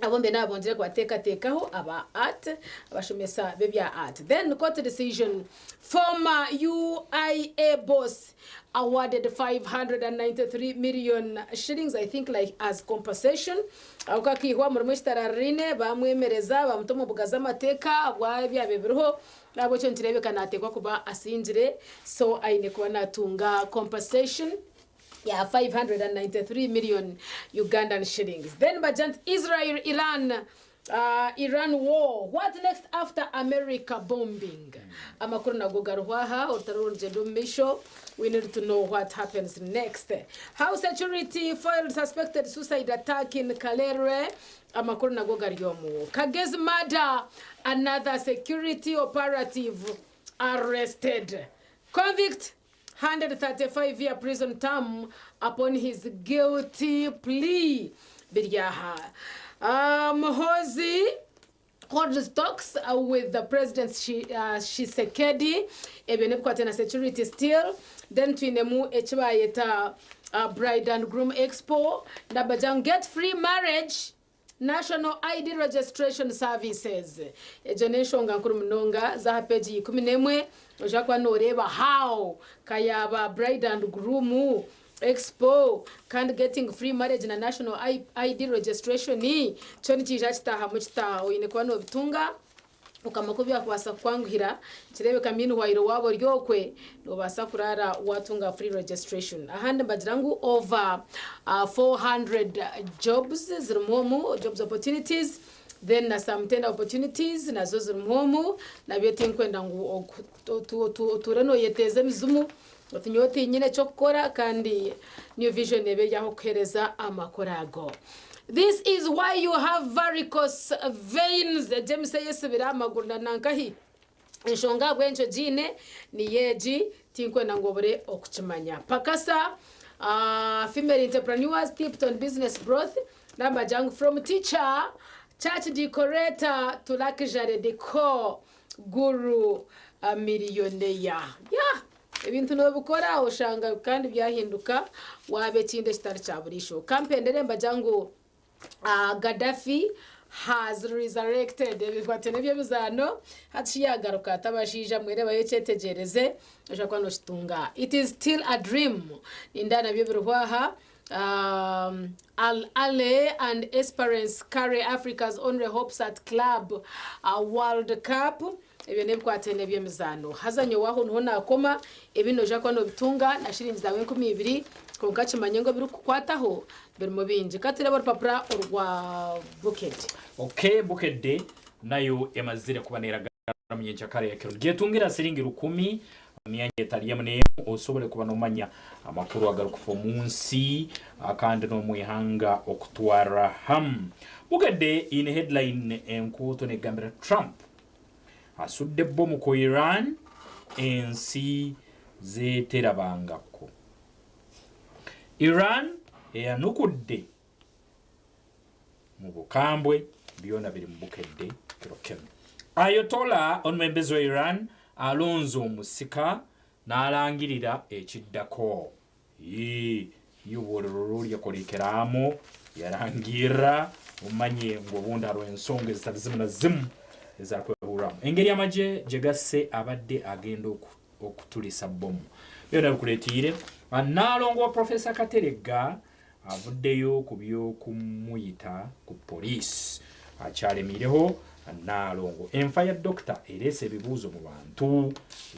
Abo mbere nabongere kubateekateekaho aba art abashomesa b'ebya art. Then court decision, former UIA boss awarded 593 million shillings, I think, like as compensation. Ako kakihwa murimu ekitararine bamwemereza bamuta omu mbuga z'amateeka bwa byaba biriho nabwekyo nikireebeka nateekwa kuba asingire, so aine kuba natunga compensation ya 593 million Ugandan shillings. Then Bajant Israel Iran Iran war. What next after America bombing? Amakuru nago garuhwaha orutaro rugendo omu maisho. We need to know what happens next. How security foiled suspected suicide attack in Kalerwe. Amakuru nago gari omu. Kagezi murder, another security operative arrested. Convict handed 35-year prison term upon his guilty plea. Biryaha. Muhoozi holds talks with the President Tshisekedi. Ebyo nibikwate na security still. Then twinemu ekibayeta Bride and Groom Expo. Nabajang get free marriage. National ID registration services. Egyo n'enshonga nkuru munonga z'aha peegi ya 11 oija kuba nooreeba how kayaba Bride and Groom Expo kandi getting free marriage na National ID registration kyo nikiija kitaahamu kitaaha oine kuba noobitunga okama ku byakubaasa kukwanguhira kireebeka meanwhile waaba ori okwe noobaasa kuraara waatunga free registration. Ahandi nibagira ngu over 400 jobs zirimu omu jobs opportunities, then na some tender opportunities nazo zirimu omu nabyo tinkwenda ngu otuure nooyeteeza emizimu oti nyowe tinyine eky'okukora kandi New Vision ebe eri aho kukuheereza amakuru ago. This is why you have varicose veins. James eyesibire aha maguru na nankahi. Enshonga ahabw'enki ogiine niyo egi, tinkwenda ngu obure okukimanya. Pakasa female entrepreneurs tipped on business growth. Nambagira ngu from teacher, church decorator to luxury decor guru millionaire. Yeah. Ebintu nobikora oshanga kandi byahinduka waaba ekindi ekitari kya buriisho. Kampendere mbagira ngu Gaddafi Has resurrected. Ebikwate n'eby'emizaano hati shi yaagaruka ata abashaija mwerebayo kyetegyereze oshobora kuba nookitunga. It is still a dream nindeeba nabyo biriho aha. Um, Al Ahly and Esperance carry Africa's only hopes at Club uh, World Cup. Ebyo n'ebikwate n'eby'emizaano. Haza nyowe aho niho naakoma, ebi noija kuba noobitunga na shiringi zaawe 2000, kwonka kimanye ngu ebirikukukwataho birimu bingi. Ka tureebe orupapura orwa Bukedde. Ok Bukedde nayo emazire kuba neragara omu nyenkyakara ya kiro. Gyetungira siringi rukumi omu myanya etari emu n'emu osobole kuba nomanya amakuru agarikufa omu nsi kandi n'omu ihanga okutwarra hamu. Bukedde eine headline enkuuto negambira Trump Asudde bbomu ku Iran ensi z'eterabangako. Iran eyanukudde mu bukambwe byona biri mu Bukedde kiro kinu. Ayatollah omwebembezi wa Iran alonze omusika n'alangirira ekiddako. Yii, iwe ororora orya ekiraamo yarangirra omanye ngu obundi hariho ensonga ezitari zimu na zimu ezi arikwehurramu. Engeri amagye gye gasse abadde agenda okuturisa bbomu byona bikuretiire Nnaalongo wa Professor Kateregga avuddeyo ku by'okumuyita ku poliisi akyalemiireho Nnaalongo. Enfa ya Dokita ereese ebibuuzo mu bantu.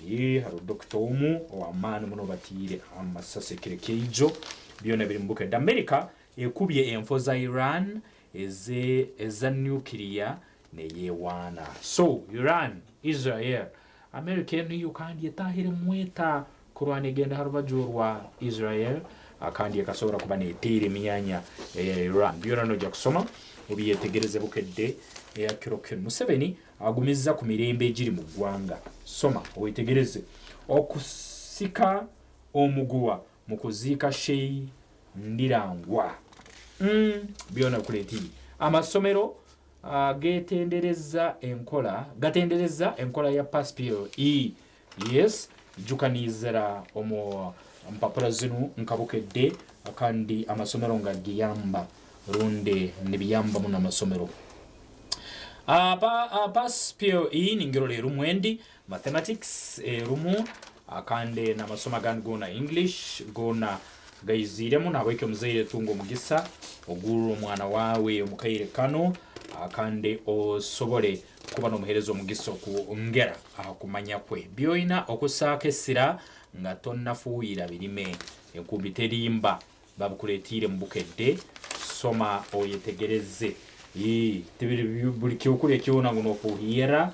Eeh hariho Dokita omu ow'amaani muno batiire amasasi ekiro ekyaijo. Byona biri mu Bukedde. Amerika ekubye enfo za Iran eze eza nuclear neyewaana. So Iran, Israel, America enu yo kandi etahiremu eta kurwana egenda ha rubaju orwa Israel kandi ekasobora kuba neteera emyanya eya Iran. Byona noija kusoma obyetegereze Bukedde eya kiro kinu. Museveni agumiza ku mirembe egiri mu ggwanga. Soma owetegereze. Okusika omuguwa mu kuziika Sheikh Ndirangwa. Umm byona bikuretiire. Amasomero Getendereza enkola Gatendereza enkola ya Pass PLE. Yes, ijuka niizira omu mpapura zinu nka Bukedde kandi amasomero nga giyamba rundi nibiyamba muno amasomero. Pa, Pass PLE ningirora erumu endi, Mathematics erumu kandi n'amasomo agandi goona English goona gaiziiremu nahabweki omuzaire tunga omugisa ogurre omwana waawe omu kaire kanu kandi osobole kuba n'omuheereza omugisa okwongera aha kumanya kwe. Byoina okusaako esira nga tonnafuuyira birime. Enkumbi terimba babukuretiire mu Bukedde soma oyetegereze. Ii, Tibiri buri kyokurya kyona ngu nofuuhirra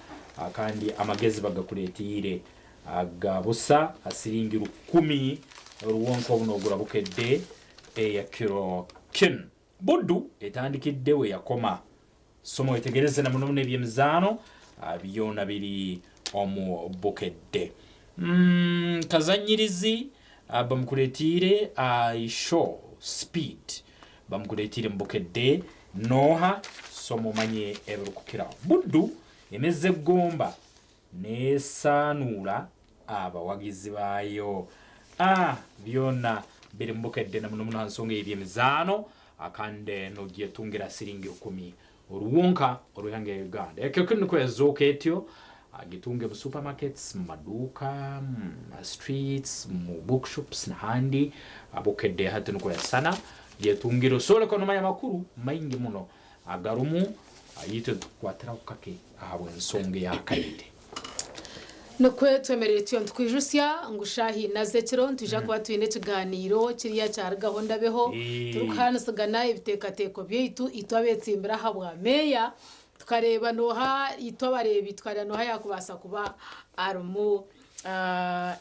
kandi amagezi bagakuretiire aga busa ha siringi rukumi rwonka obu nogura Bukedde eya kiro kinu. Buddu etandikidde weyakoma. Soma oyetegereze na muno muno eby'emizaano byona biri omu Bukedde. Kazanyirizi bamukuretiire I Show Speed bamukuretiire mu Bukedde Nooha? Soma omanye ebirukukiraho. Buddu emeze eggomba n'esaanuura abawagizi baayo. A Byona biri mu Bukedde na muno muno ha nsonga ey'eby'emizaano kandi nogyetungira siringi rukumi rwonka orw'ihanga erya Uganda. Ekyo kinu nikwo yazooka etyo, agitunge mu supermarkets, mu maduuka, mu ma streets, mu bookshops n'ahandi. Bukedde hati nikwo yasana, gyetungire osobole kuba nomanya amakuru maingi muno agarumu. Itwe nitukukwatiraho kake ahabw'ensonga ey'akaire. Nikwo twemereire tutyo nitukwijutsya ngu shaaha ina z'ekiro nitwija kuba twine ekigaaniiro kiriya kya Rugaho Ndabeho turikuhaanisigana ebiteekateeko byaitu itwe abeetsimbire aha bwa meeya tukareeba nooha itwe abareebi tukareeba nooha yaakubaasa kuba arimu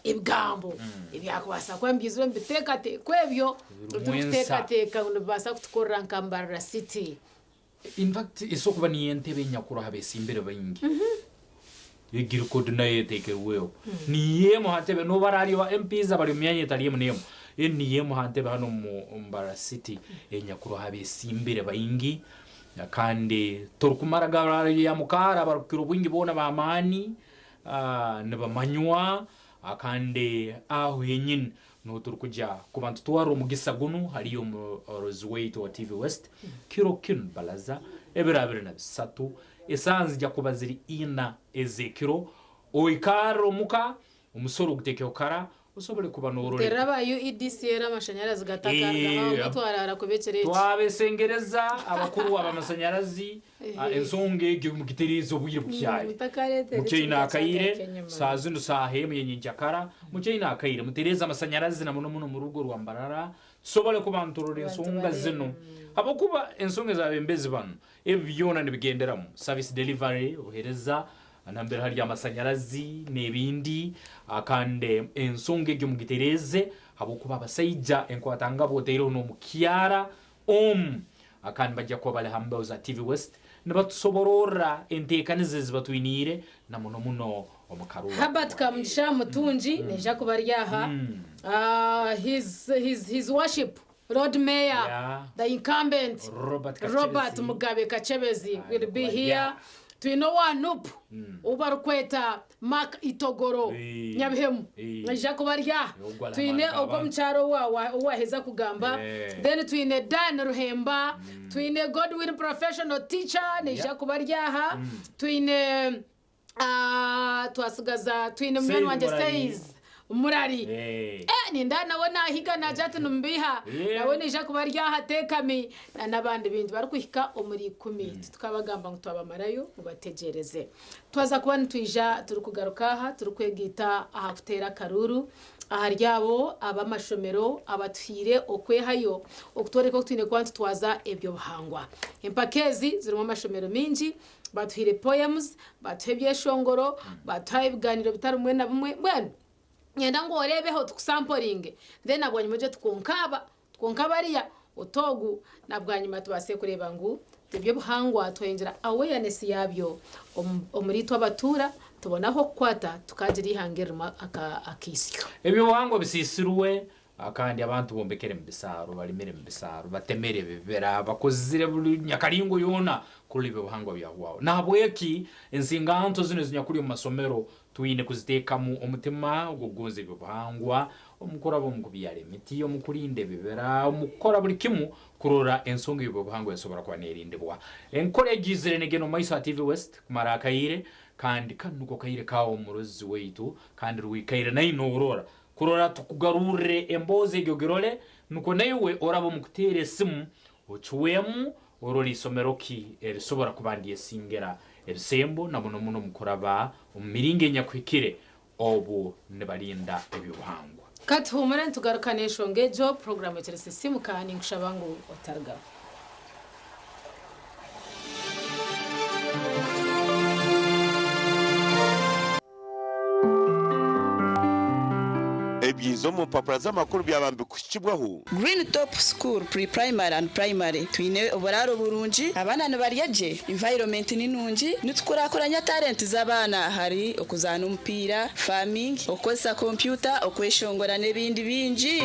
ebigambo ebyakubaasa kuba nibyizire omu biteekateeko ebyo Ebirimu ensa. ebiturikuteekateeka ngu nibibaasa kutukorera nka Mbarara City. In fact esobola kuba niyo entebe enyakuru aha besimbire baingi. Egi record nayo etekerweho. Niyo emu ha ntebe nobu bararya ba MPs abari omu myanya etari emu n'emu, enu niyo emu ha ntebe hanu omu Mbarara City enyakuru aha besimbire baingi kandi torikumara gararya mukaara abarikukira obwingi boona b'amaani nibamanywa kandi aho henyini. Nuho turikugya kuba nitutwara omugisa gunu hariyo omurozi waitu wa TV West kiro kinu balaza ebiro 23 esaaha nizija kuba ziri ina ez'ekiro oikarre omuka omusoro ogutekeho kara osobole kuba norora Terera aba UEDC era amashanyarazi gatakarugaho abamwe twarara kuba ekiro eki. Twabesengereza abakuru abamasanyarazi ensonga egyo mugitereeze obwire bukyari. Mukyaine akaire, saaha zinu saaha emwe yenyenkyakara, mukyaine akaire mutereeze amasanyarazi na muno muno omu rugo rwa Mbarara tusobole kuba niturora ensonga zinu habwokuba ensonga ez'abebembezi banu ebi byona nibigenderamu service delivery, obuhereza nambere hari amasanyarazi n'ebindi kandi ensonga egyo mugitereeze habwokuba abasaija enkwatangabo otaireho n'omukyara omu kandi nibajja kuba bali ha mbeho za TV West nibatusobororra enteekaniza ezi batwiniire na muno muno omu karuru Herbert Kamugisha Mutungi naija kuba ari aha. His, his, his worship Lord Mayor, the incumbent Robert Robert Mugabe Kakyebezi will be here. Twine owa NUP ou barikweta Mark Itogoro Nyabihemu naija kuba ari aha. Twine ogwo omukyara ou waheza kugamba. Then twine Dan Ruhemba, twine Godwin Professional Teacher naija kuba ari aha. Twine twasigaza twine munywani wangye Says Murari. Eh, nindeeba nawe naahiga naagira ati nimubeiha. Nawe naija kuba ari aha ateekami na n'abandi baingi barikuhika omuri ikumi. Titukabagamba ngu twabamarayo mubategyereze. Twaza kuba nitwija turikugaruka aha turikwegaita aha kuteera akaruuru ahari abo ab'amashomero abatuhaire okwehayo okutworeka oku twine kuba nitutwaza eby'obuhangwa. Empaka ezi zirimu amashomero maingi Batuhaire poems, batuha ebyeshongoro, batuha ebiganiro bitari bimwe na bimwe. Mbwenu niinyenda ngu oreebeho tukusamporinge then na bwanyima ogye oti kwonka aba, kwonka bariya, oti ogu, na bwanyima tubaase kureeba ngu eby'obuhangwa twayongyera awareness yaabyo omuri itwe abatuura, tubone ah'okukwata tukagira eihanga eririmu akaisyo. Eby'obuhangwa bisiisirwe Kandi abantu bombekere mu bisaaro, balimire mu bisaaro, batemere ebibira, bakozire buli nyakalingo yoona kurora eby'obuhangwa byahwaho. Nahabweki ensinganto zinu ezinyakuli omu masomero twine kuziteekamu omutima ogw'okugonza eby'obuhangwa omu kuraba omu kubyara emiti, omu kulinda ebibira, omu kukora buli kimu kurora ensonga ey'eby'obuhangwa esobora kuba n'erindibwa. Enkora egi izire negenda omu maiso ha TV West kumara akaire kandi kanu nuko kaire kaawe omurozi waitu kandi rwikaire nainwe norora Kurora tukugarurre emboozi egi ogirole, nukwo naiwe orabe omu kuteera esimu ocwemu orole isomero ki erisobora kuba ndyesingera ebisembo na muno muno omu kuraba omu miringo enyakuhikire obu nibalinda eby'obuhangwa. Ka tuhuumure nitugaruka n'enshonga egyo. Puroguraamu ekiri Sisiimuka, ninkushaba ngu otarugaho. Ebyiza omu mpapura z'amakuru byaba nibikuhikibwaho. Green Top School Pre-Primary and Primary, Twine oburaaro burungi, abaana nibarya gye, environment ni nungi, nitukurakuranya talent z'abaana ahari okuzaana omupiira, farming, okukozesa kompyuta, okweshongora n'ebindi bingi.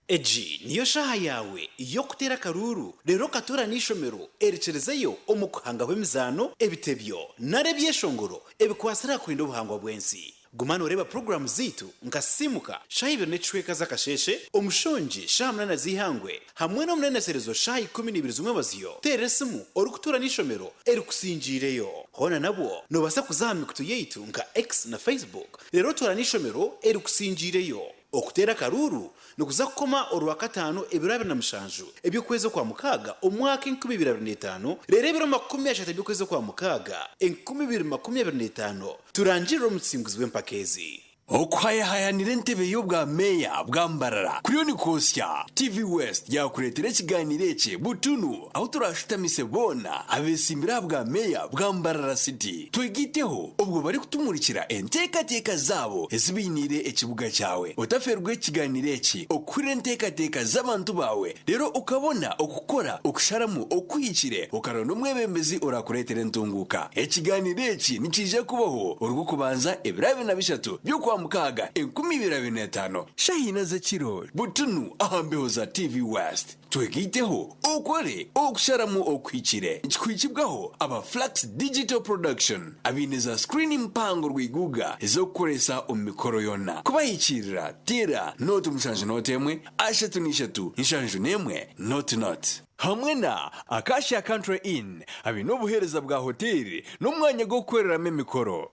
Egi niyo shaaha yaawe y'okuteera akaruuru reero okatoorana eishomero erikirizeyo omu kuhangaho emizaano, ebitebyo nari ebyeshongoro ebikwatsire aha kurinda obuhangwa bw'ensi. Guma nooreeba puroguraamu zaitu nka Simuka shaaha ibiri n'ekicweka z'akasheeshe, Omushongi shaaha munaana z'eihangwe hamwe n'Omuneneserezo shaaha 12 z'omwebazyo. Teera esimu orikutoorana eishomero erikusingiireyo. Hoona nabwo noobaasa kuza aha mikutu yaitu nka X na Facebook reero otoorane eishomero erikusingiireyo. Okuteera akaruuru nikuza kukoma Orwakataano ebiro 27 eby'okwezi Okwamukaaga omwaka 2025 reero ebiro 30 eby'okwezi Okwamukaaga 2025 turangirire omutsinguzi w'empaka ezi. Okuhayahayanira entebe y'obwa meeya bwa Mbarara kuriyo nikwosya, TV West yaakureetera ekigaaniiro eki butunu ahu turaashutamise boona abeetsimbire aha bwa meeya bwa Mbarara City twegaiteho obwo barikutumurikira enteekateeka zaabo ezi bainiire ekibuga kyawe. Otafeerwa ekigaaniiro eki okuhurira enteekateeka z'abantu baawe reero okabona okukora okusharamu okuhikire okaronda omwebembezi oraakureetera entunguuka. Ekigaaniiro eki nikiija kubaho Orwokubanza ebiro 23 by'Okwamukaaga 2025, shaaha ina z'ekiro butunu aha mbeho za TV West. Twegaiteho okore okusharamu okuhikire. Nikikuhikibwaho aba Flux Digital Production abaine za screen mpango rwiguga ez'okukoresa omu mikoro yoona. Kubahikiirira teera nooti mushanju nooti emwe ashatu n'ishatu nshanju n'emwe nooti nooti. Hamwe na Acacia Country Inn abaine obuheereza bwa hoteeri n'omwanya gw'okukoreramu emikoro.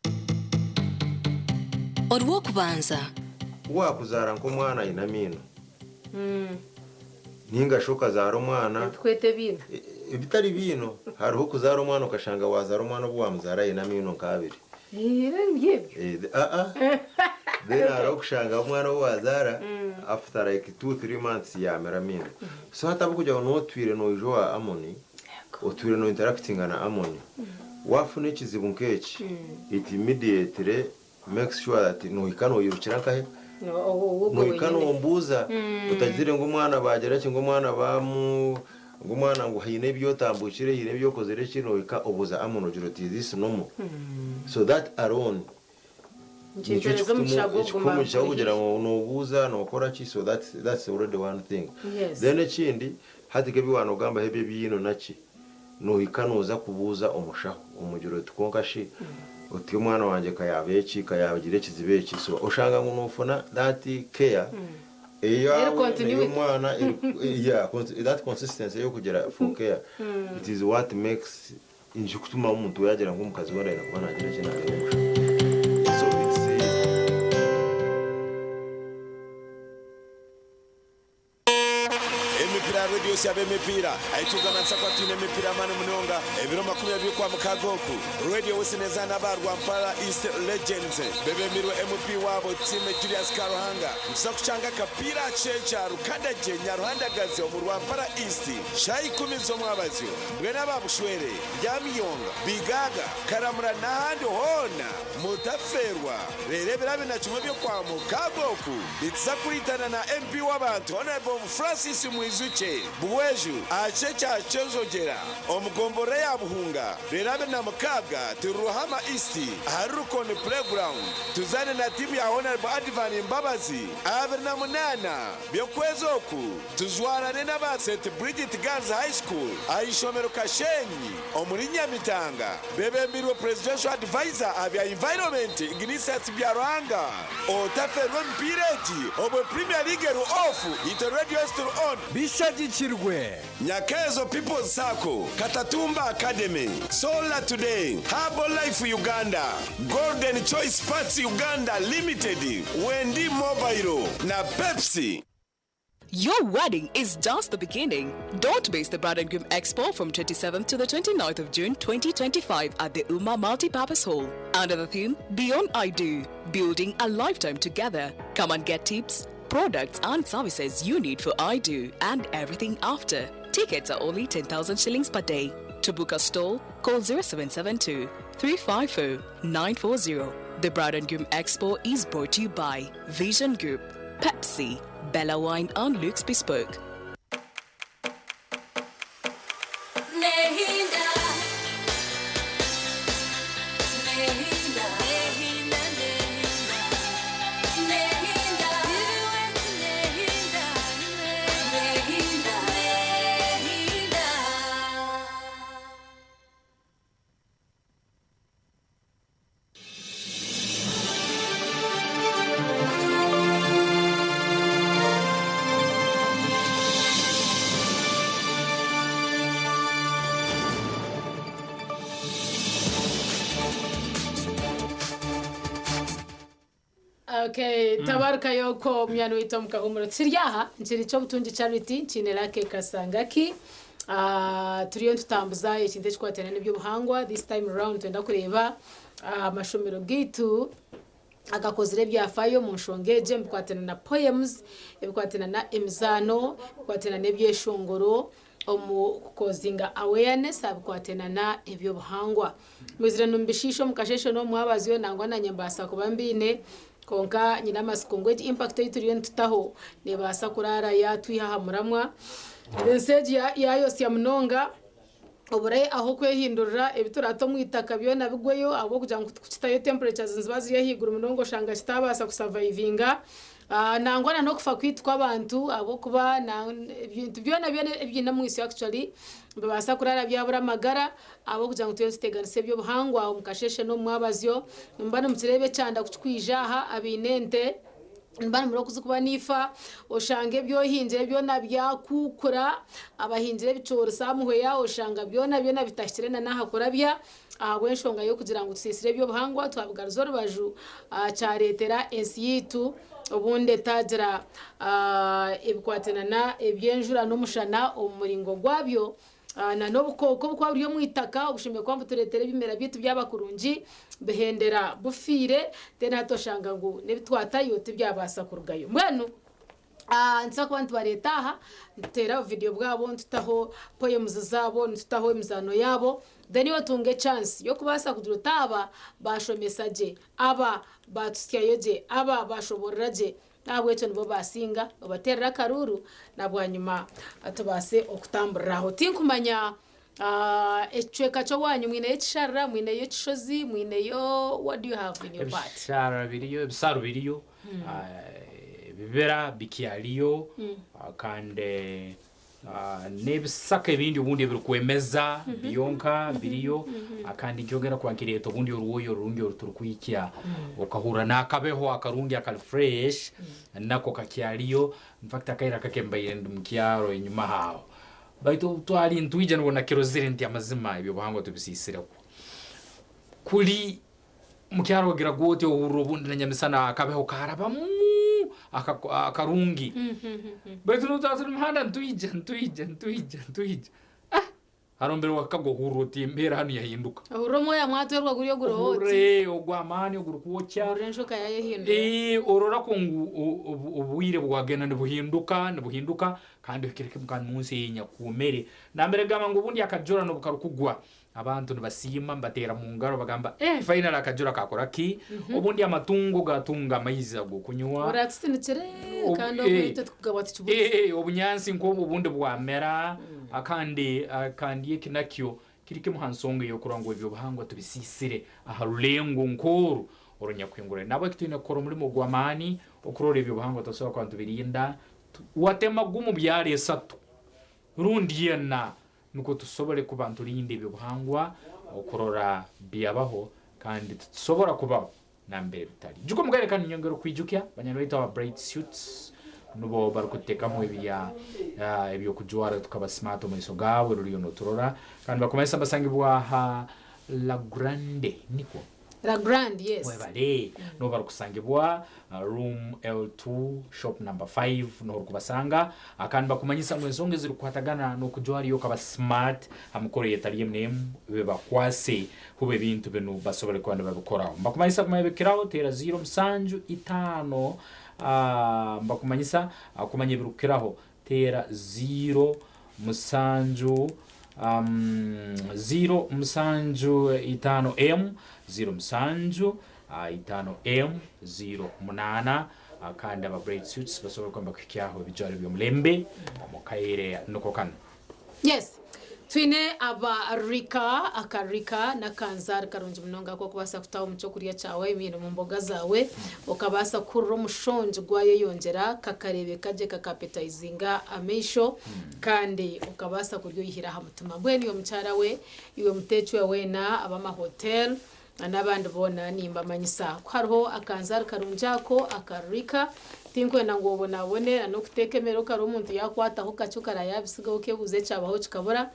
Orw'okubanza. Ku waakuzaara nk'omwana aine amaino, nainga shi okazaara omwana. Ebikweta ebiino. Ebitari biino. Hariho okuzaara omwana okashanga waazaara omwana obu waamuzaara aine amaino nk'abiri. Era nibyo ebyo. Aa. Then hariho okushanga omwana ou waazaara after like two, three months yaamera amaino. So hati ahabw'okugira ngu n'otwire noija owa Amoni, otwire no interactinga na Amoni, waafuna ekizibu nk'eki, it immediately makes sure that nohika noyirukira nkahe? Nohika nombuuza, otagizire ngu omwana baagira ki, ngu omwana baamu, ngu omwana ngu haine ebi otambukire, haine ebi okozire ki, nohika obuuza Amoni ogira oti is this normal? So that alone Nikyo Nikimpereza omugisha gw'okuguma ekikuha omugisha gw'okugira mpuriire. ngu noobuuza, nookora ki, so that's that's already one thing. Yes. Then ekindi, hati nk'ebi waanogambaho eby'ebiino naki, noohika nooza kubuuza omushaho, omugira oti kwonka shi oti omwana wangye ka yaaba eki, ka yaagira ekizibu eki, so oshanga ngu noofuna that care Eri eyaawe continuity. n'ey'omwana eri yeah, that consistency ey'okugira for care, it is what makes Nikikutuma omuntu yagira ngu omukazi we aine kuba nagira ki nareeba omushaho. So it's. Emipiira Radio Syaba Emipiira Ahi turikugananisa kuba twine emipiira y'amaani munonga ebiro 20 Okwamukaaga oku. Radio West nezaana aba Rwampara East Legends bebemirwe MP waabo Tiime Julius Karuhanga. Nituza kushanga akapiira aha kishengye kya Rukandagye Nyaruhandagazi omu Rwampara East shaaha ikumi z'omwabazyo. Mbwenu aba Bushwere, Ryamiyonga, Bigaaga, Karamura n'ahandi hoona mutafeerwa. Reero ebiro 21 by'Okwamukaaga oku nituza kuriitana na MP w'abantu Hon. Francis Mwijukye Buhweju aha kishengye kya Kyejogera omu gomborora ya Buhunga. Reero 26 turi Ruhama East ahari Rukoni Playground tuzaane na tiimu ya Hon. Advan Mbabazi. 28 by'okwezi oku Tujwarane n'aba St Bridget Girls High School aha ishomero Kashenyi omuri Nyamitanga bebembirwe Presidential Advisor aha bya Environment Ignisius Byaruhanga. Otaferwa emipiira egi obwe Premier League eri off itwe Radio ezi turi on. Bishagikirwe. Nyakeezo People's Sacco, Katatumba Academy, Solar Today, Herbal Life Uganda, Golden Choice Parts Uganda Limited, Wendi Mobile na Pepsi. Your wedding is just the beginning. Don't miss the Bride and Groom Expo from 27th to the 29th of June 2025 at the Uma Multipurpose Hall. Under the theme Beyond I Do, Building a Lifetime Together. Come and get tips, products and services you need for I Do and everything after. Tickets are only 10,000 shillings per day. To book a stall, call 0772 350 940. The Bride and Groom Expo is brought to you by Vision Group, Pepsi, Bella Wine and Luke's Bespoke. Okay, tabaruka yoko munywani waitu omu kahumuro. Kiri aha, nkiri Kyobutungi Charity, nkiine Lucky Kasangaki. Ah, turiyo nitutambuza ekintu ekikwatiraine n'eby'obuhangwa. This time round nitwenda kureeba ah, amashomero gaitu. Akakozire ebyafaayo omu nshonga egi omu bikwatiraine na poems, ebikwatiraine na emizaano, ebikwatiraine n'ebyeshongoro omu kukozinga awareness aha bikwatiraine na eby'obuhangwa. Mwizire nimubishiisha omu kasheeshe n'omu mwabazyo nangwa nanye mbaasa kuba mbiine kwonka nyine amatsiko ngu egi impact ei turiyo nitutaho nebaasa kuraara yatwiha aha muramwa. Ensi egi yayosya munonga. Obure ah'okwehindurira ebi turaate omu itaka byona bigweyo ahabw'okugira ngu kukitayo temperatures niziba ziri ahaiguru munonga oshanga kitaabaasa kusavaivinga. Nangwa na n'okufa kwaitu kw'abantu ahabw'okuba ebintu byona byona ebiine omwitsyo actually nibibaasa kuraara byabura amagara ahabw'okugira ngu turiyo nituteganisa eby'obuhangwa omu kasheeshe n'omu mwabazyo. Nimuba nimukireeba ekyanda ku kirikwija aha abaine ente. Niba nimura oku zirikuba niifa, oshanga ebi ohingire byona byakukura, abahingire ebicoori samuhweya oshanga byona byona bitahikire na n'aha kurabya ahabw'enshonga y'okugira ngu tusiisire eby'obuhangwa twabigaruza orubaju kyareetera ensi yaitu obundi etaagira ebikwatiraine n'eby'enjura n'omushana omu muringo gwabyo. Na n'obukooko obukuba buri omu itaka obushemereire kuba nibutureetera ebimera byaitu byaba kurungi bihendera bufiire then hati oshanga ngu n'ebi twatayo tibyabaasa kurugayo. Mbwenu nituza kuba nitubareeta aha nituteera buvidiyo bwabo nitutaho poems zaabo nitutaho emizaano yaabo then iwe otunge chance y'okubaasa kugira oti aba baashomesa gye, aba baatusyayo gye, aba baashoboorora gye. N'ahabw'ekyo nibo baasinga, obateerere akaruuru, na bwanyima tubaase okutamburira aho. Tinkumanya ekicweka ky'owaanyu mwineyo ekisharara, mwineyo ekishozi, mwineyo what do you have in your part? Ebisharara biriyo, ebisaaru biriyo, ebibira bikyariyo kandi N'ebisaka ebindi obundi ebirikwemeza byonka biriyo kandi nikyongera kuba nikireeta obundi orwoya orurungi oru turikwikya okahurra n'akabeho akarungi akari fresh nako kakyariyo. In fact akaire akake mbaire ndi mu kyaro enyimaho aho baitu obu twari nitwija nibwo nakirozire nti amazima eby'obuhangwa tubisiisirekwo. Kuri Omu kyaro ogira oti ohurra obundi na nyamisana akabeho karabamu akarungi baitu notwara turi muhanda nitwija nitwija nitwija nitwija ah haro mbere wakagwa ohurra oti embeera hanu yahinduka. Ohurra omwoya mwatwerwa guri oguroho oti. Ohurra ogw'amaani ogurikwokya. Ohurra enjoka yayehindura. Orora kwo ngu obwire bwagenda nibuhinduka nibuhinduka kandi ohikire kimu kandi munsi eyi enyakwomere nambere egamba ngu obundi akajura nobukarukugwa Abantu nibasiima, nibateera mu ngaro bagamba, Eh, finally akajura kaakora ki? Obundi amatungo gaatunga amaizi ag'okunywa. Oraatusinikire kandi obwo itwe tukugabwa tukibuurize. Eh, obunyaatsi nk'obwo obundi bwamera. Kandi, kandi eki nakyo kiri kimwe ha nsonga ey'okurora ngu eby'obuhangwa tubisiisire aha rulengo nk'oru orunyakuhinguraine. Nahabweki twine kukora omurimo gw'amaani okurora eby'obuhangwa tusobora kuba nitubirinda. Watema gumu byara esatu rundi ena. Nukwo tusobole kuba nitulinda eby'obuhangwa okurora byabaho kandi titusobora kubaho nambere bitali. Ijuka omu kaire kanu nyongera okukwijukya banywani baitu aba Bright Suits nubo barukututekamu ebya eby'okujwara tukaba smart omu maiso gawe ruriyo noturora kandi bakumanyisa nibasangibwa ha La Grande nikwo? La Grande, yes. Webale. Nuho barikusangibwa, room L2, shop number 5 nuho orikubasanga. Kandi bakumanyisa ngu ensonga ezirikukwatagana n'okujwara iwe okaba smart ha mikoro eyetali emu n'emu bebakwase hubo ebintu binu basobole kuba nibabikoraho. Mbakumanyisa kumanya ebirikukiraho teera ziiro musanju itaano mbakumanyisa kumanya ebirikukiraho Teera ziiro musanju ziiro musanju itaano emu ziiro musanju itaano emu ziiro munaana kandi aba Bright Suits basobole kuba nibakuhikyaho ebijwaro eby'omulembe omu kaire niko kanu. Yes. Twine aba Rika, aka Rika n'akanzaari karungi munonga ak'okubaasa kutaho omu ky'okurya kyawe, I mean omu mboga zaawe, okabaasa kuhurira omushongi gwayeyongyera, kakareebeka gye, kakapetayizinga amaisho, kandi okabaasa kurya oyihire aha mutima. Mbwenu iwe mukyara we, iwe muteeki we weena, ab'amahoteeri n'abandi boona nimbamanyisa ku hariho akanzaari karungi ako aka Rika. Tinkwenda ngu obonabone n'okuteeka emere okare omuntu yaakwataho kakye okara yaabisigaho okeebuuza ekyabaho kikabura.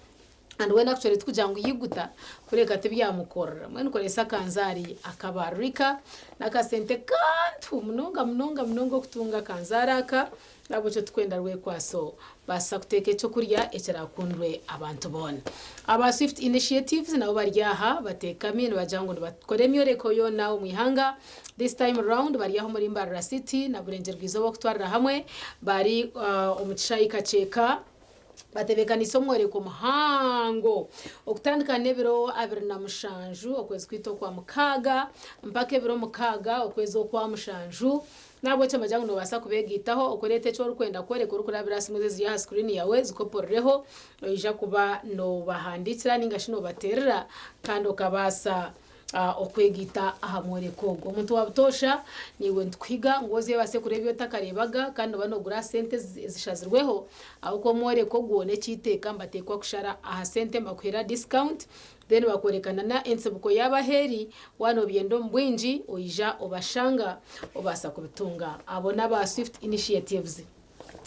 And weena actually tikugira ngu yaiguta kureka tibyamukorera. Mbwenu koresa akanzaari akaba Rika n'akasente kantu munonga munonga munonga okutunga akanzaari aka. Nahabwekyo titukwenda rwekwaso baasa kuteeka ekyokurya ekirakundwe abantu boona. Aba Swift Initiatives nabo bari aha bateekami nibagira ngu nibakora emyoreko yoona omu ihanga. This time round bari aha omuri Mbarara City na Burengyerwa-izooba okutwarira hamwe bari omu kishaayi Kakyeka. Batebeekaniise omworeko muhango okutandika n'ebiro 27 okwezi kwaitu okwa mukaaga mpaka ebiro mukaaga okwezi okwa mushanju. N'ahabw'ekyo nibagira ngu noobaasa kubeegaitaho okureeta eki orikwenda kworeka orikurabira aha simu ezi eziri aha sikuriini yaawe, zikopororeho. Noija kuba noobahandiikira nainga shi noobateerera kandi okabaasa okwegaita aha mworeko ogu. Omuntu wa butoosha, naiwe nitukuhiga ngu oze obaase kureeba ebi otakareebaga kandi nooba noogura aha sente ezishazirweho ahabw'okuba omworeko ogwo n'eky'eiteeka nibateekwa kushara aha sente nibakuheera discount then bakworeka na n'entsibuko yaabo ahu eri, waaba noobyenda omu bwingi oija obashanga obaasa kubitunga. Abo n'aba Swift Initiatives.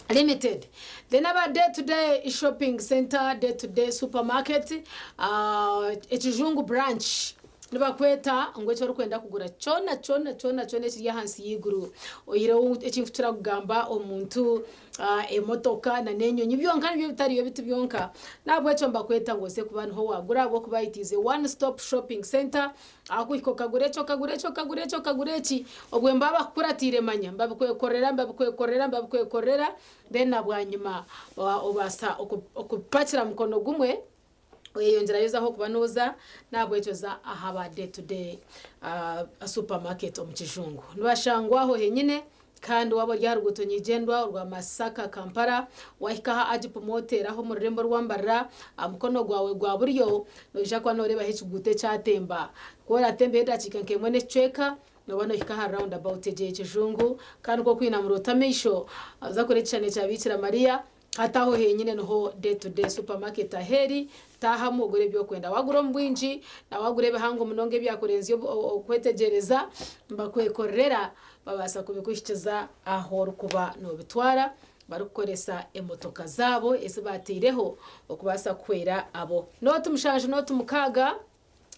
Limited. Then aba Day to Day Shopping Centre, Day to Day Supermarket, Ekijungu Branch nibakweta ngu eki orikwenda kugura kyona kyona kyona kyona ekiri ahansi y'eiguru oyihireho eki nkukira kugamba omuntu, emotoka na n'enyonyi byonka nibyo bitariyo bitu byonka. Nahabwekyo nibakweta ngu oze kuba niho wagura ahabw'okuba it is a one stop shopping centre Ahakuhika okagura eki, okagura eki, okagura eki, okagura eki, obwe nibaba bakukuratiire manya, nibabikwekorera, nibabikwekorera, nibabikwekorera, then na bwanyima obaasa okupakira mukono gumwe, oyeyongyerayo oza ahu orikuba nooza, n'ahabw'ekyo za aha ba day to day supermarket omu kijungu. Nibashangwa aho henyine. Kandi waaba ori aha ruguuto nyeigyendwa orwa Masaka, Kampala, waahika aha Agip Motel aho omu rurembo orwa Mbarara, aha mukono gwawe gwa buryo noija kuba nooreebaho ekiguuto ekyatemba. Ku oraatembeho edakiika nk'emwe n'ekicweka, nooba noohika aha round about egyo ey'ekijungu. Kandi ku orikwinamura oti amaisho, oza kureeba ekishushani ekya Biikira Mariya, Hati aho henyine niho Day to Day Supermarket ahu eri, taahamu ogure ebi orikwenda. Waagura omu bwingi na waagura ebihango munonga ebyakurenzya okwetegyereza, nibakwekorera babaasa kubikuhikiza ahu orikuba noobitwara barikukoresa emotoka zaabo ezi baataireho okubaasa kuhwera abo. Nooti mushanju nooti mukaaga.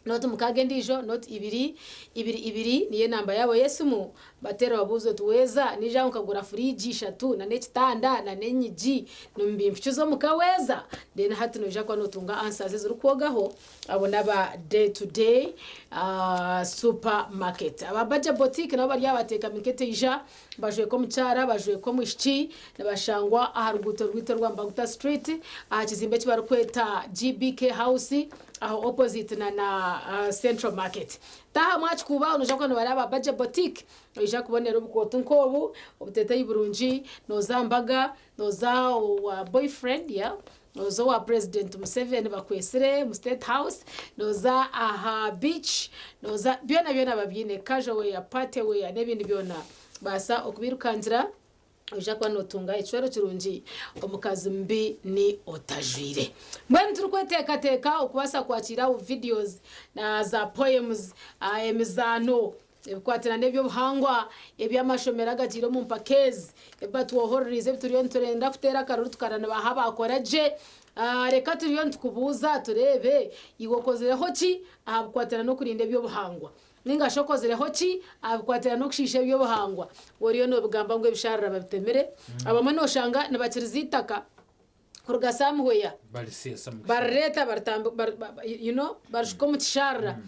Nooti mukaaga endiijo nooti ibiri ibiri ibiri niyo enamba yaabo y'esimu bateere babuuze oti weeza naija aho nkagura furiigi ishatu na n'ekitanda na n'enyigi nimubimpikyiza omuka weeza then hati noija kuba notunga answers ezirikwogaho abo n'aba day to day supermarket. Aba Baja Boutique nabo bari aha bateekami nk'eteija bajweka omukyara bajweka omwishiki nibashangwa aha ruguuto rwaitu orwa Mbaguta Street aha kizimbe eki barikweta GBK House Aho opposite na na Central Market. Taaha mwakikuuba aho noija kuba nobareba aba Baja Boutique noija kubonera obukooti nk'obu, obuteteeyi burungi, nooza aha mbaga, nooza owa boyfriend yeah, nooza owa President Museveni bakwetsire omu State House, nooza aha beach, nooza byona byona babyine, casual wear, party wear n'ebindi byona. Baasa okubirukangira. Noija kuba nootunga ekicwero kirungi, omukazi mubi ni otajwaire. Mbwenu turikweteekateeka okubaasa kwakiira aho videos na za poems, emizaano, ebikwatirana n'eby'obuhangwa, eby'amashomero agagiire omu mpaka ezi, ebi batwohoreriize ebi turiyo niturenda kuteera akaruru tukareba nibaha abaakora gye. Reka turiyo nitukubuuza tureebe iwe okozireho ki aha bikwatirana n'okurinda eby'obuhangwa. Ninga shi okozireho ki aha bikwatirana n'okushiisha eby'obuhangwa? Oriyo noobigamba ngu ebisharara babitemire. Abamwe nooshanga nibakiriza eitaka kuruga somewhere barireeta you know, barishuka omu kisharara.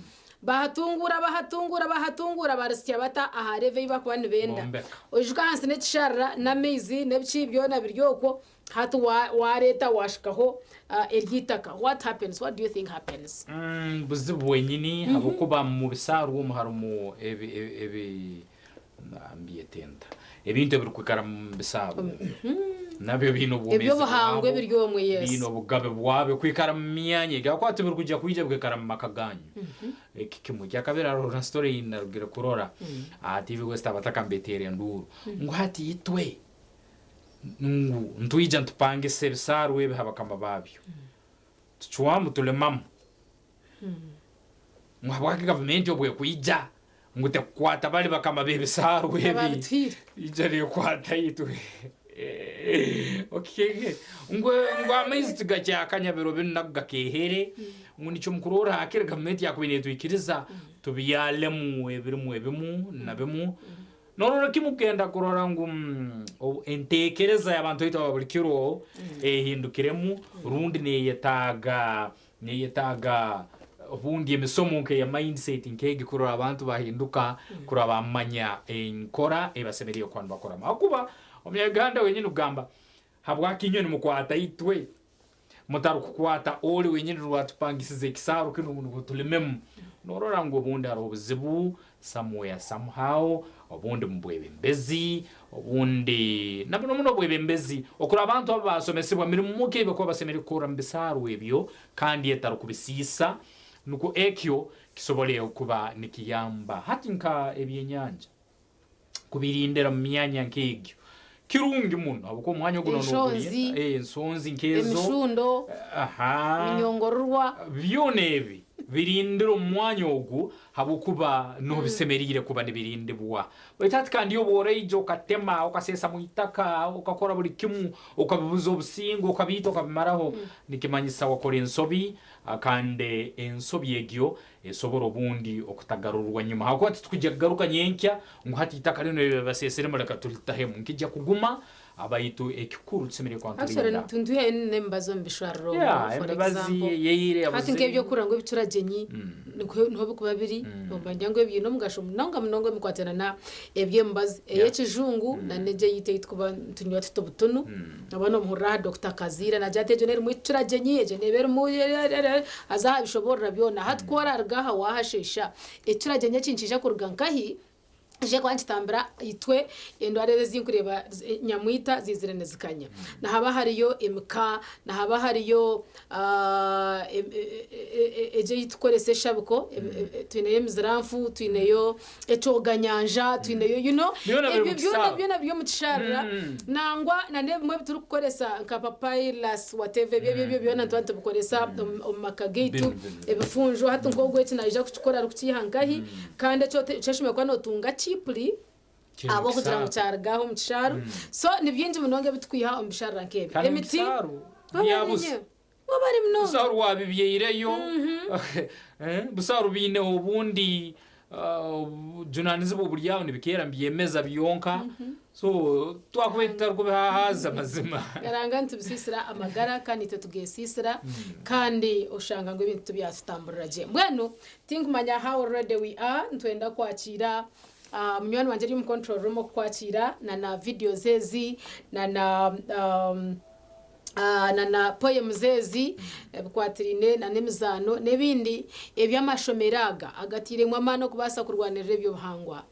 Bahatunguura, bahatunguura, bahatunguura barisya bata aha level ei barikuba nibenda. Oijuka ahansi n'ekisharara n'amaizi n'ebiki byona biri okwo. Hati wareeta washukaho eryo itaka what happens? What do you think happens? Buzibu bwenyini habwokuba mu bisaarwa omu harimu ebi mbyete nta ebintu ebirikwikara mu bisaarwa nabyo biine obwomeezi Eby'obuhangwa bwabo ebiri omwe yes. biine obugabe bwabyo kwikara mu myanya egi ahabw'okuba tibirikwija kwija bikaikara mu maka ganyu eki kimwe ekyakabiri hariho na story ei narugire kurora aha TV West abataka nibeteera enduuru ngu hati itwe ngu ntwija ntupangisa ebisaarwa ebi ha bakama baabyo, tucwamu tulimamu. Ngu habwaki gavumenti obu ekwija ngu tekukwata bali bakama b'ebisaarwa ebi, Ababituhaire. ija nekwata itwe. Okay, ngu ngu amaizi tigakyakanya biro binu nago gakeehere, ngu nikyo mukurorra hakire gavumenti yakubaire netwikiriza tubyalemu ebirimu ebimu na bimu. Norora kimu kugenda kurora ngu entekereza y'abantu baitu aba buli kiro ehindukiremu rundi neyetaaga neyetaaga obundi emisomo nk'eya mindset nk'egi kurora abantu bahinduka kurora bamanya enkora ei basemeriire kuba nibakoramu. Ahakuba Omunyayuganda wenyini kugamba habwaki inywe nimukwata itwe mutarukukwata oli wenyini rundi atupangisize ekisaaru kinu ngu nukwo tulimemu. Norora ngu obundi haroho obuzibu somewhere somehow, obundi mubwebembezi, obundi na muno muno obwebembezi, okurora abantu abo basomesibwa mirimo ki eyibakuba basemeriire kukorra mu bisaaru ebyo kandi etarukubisiisa nukwo ekyo kisobole okuba nikiyamba. Hati nka ebyenyanja kubirindira mu myanya nk'egyo kirungi muno habwokuba omwanya ogu Enshonzi, nogurinda ensonzi nk'ezo emishundo, aha minyongororwa. Byona ebi birindire omu mwanya ogu habwokuba nuho bisemeriire kuba nibirindibwa. Baitu hati kandi obu oraija okatema, okaseesa mu itaka, okakora buli kimu, okabibuza obusinge, okabiita okabimaraho, nikimanyisa wakora ensobi kandi ensobi egyo esobora obundi okutagarurwa nyuma habwokuba titukwija kugaruka nyenkya ngu hati itaka linu eribaseeseremu leka tulitahemu. Nikija kuguma baitu ekikuru tusemeriire kuba Actually nitulinda. nituha n'emibazi omu bishwariro omwo Yeah, for emibazi example. eyeire Hati yabuze. nk'ebyokurya ngu ebicuragyenyi nikwo niho bikuba biri nomanya ngu ebiine omugasho munonga munonga omu bikwatiraine na eby'emibazi ey'ekijungu na n'egyo eyaitu ei turikuba nitunywa tuti butunu. Oba nomuhurira aha Dokita Kaziira naagira ati egyo n'erimu ekicuragyenyi, egyo neeba erimu haza ahabishoboorora byona. Hati ku oraaruga aha waahasheesha, ekicuragyenyi eki nikiija kuruga nkahi? Nikiija kuba nikitambira itwe endwara ezi ezi nkureeba nyamwita ziizire nizikanya. Nihaba hariyo emika, nihaba hariyo egyo ei turikukoresa eshabiko, twineyo emiziranfu, twineyo ekyoganyanja, twineyo you know, Byona biri ebyo omu byona kisaawe. byona biri omu kisharara. Nangwa na n'ebimwe ebi turikukoresa nka papyrus whatever ebyo ebyo byona nituba nitubikoresa omu maka gaitu, Binu, binu. ebifunjo. Hati nk'ogu eki naija kukikora arikukiiha nkahi? Kandi eki eki oshemereire kuba nootunga cheaply Kiri omu ahabw'okugira ngu kisaaru. kyaruga aho omu kishaaru. So ni bingi munonga ebi turikwiha omu bisharara nk'ebyo. Kandi omu Emiti, kisaaru wabare byabusa. nyewe, wabare munonga. Busaru wabibyaireyo, busaru biineho obundi obujunanizibwa oburi aho nibikeera nibyemeza byonka so twakubaire tutarikubihahaza mazima. Garanga nitubisiisira amagara kandi naitwe tugeesiisira kandi oshanga ngu ebintu tibyatutamburira gye. Mbwenu tinkumanya how ready we are, nitwenda kwakiira munywani wangye ari omu control room okukwakiira na na videos ezi na na na na poems ezi ebikwatiraine na n'emizaano n'ebindi eby'amashomero aga agatairemu amaani okubaasa kurwanirira eby'obuhangwa.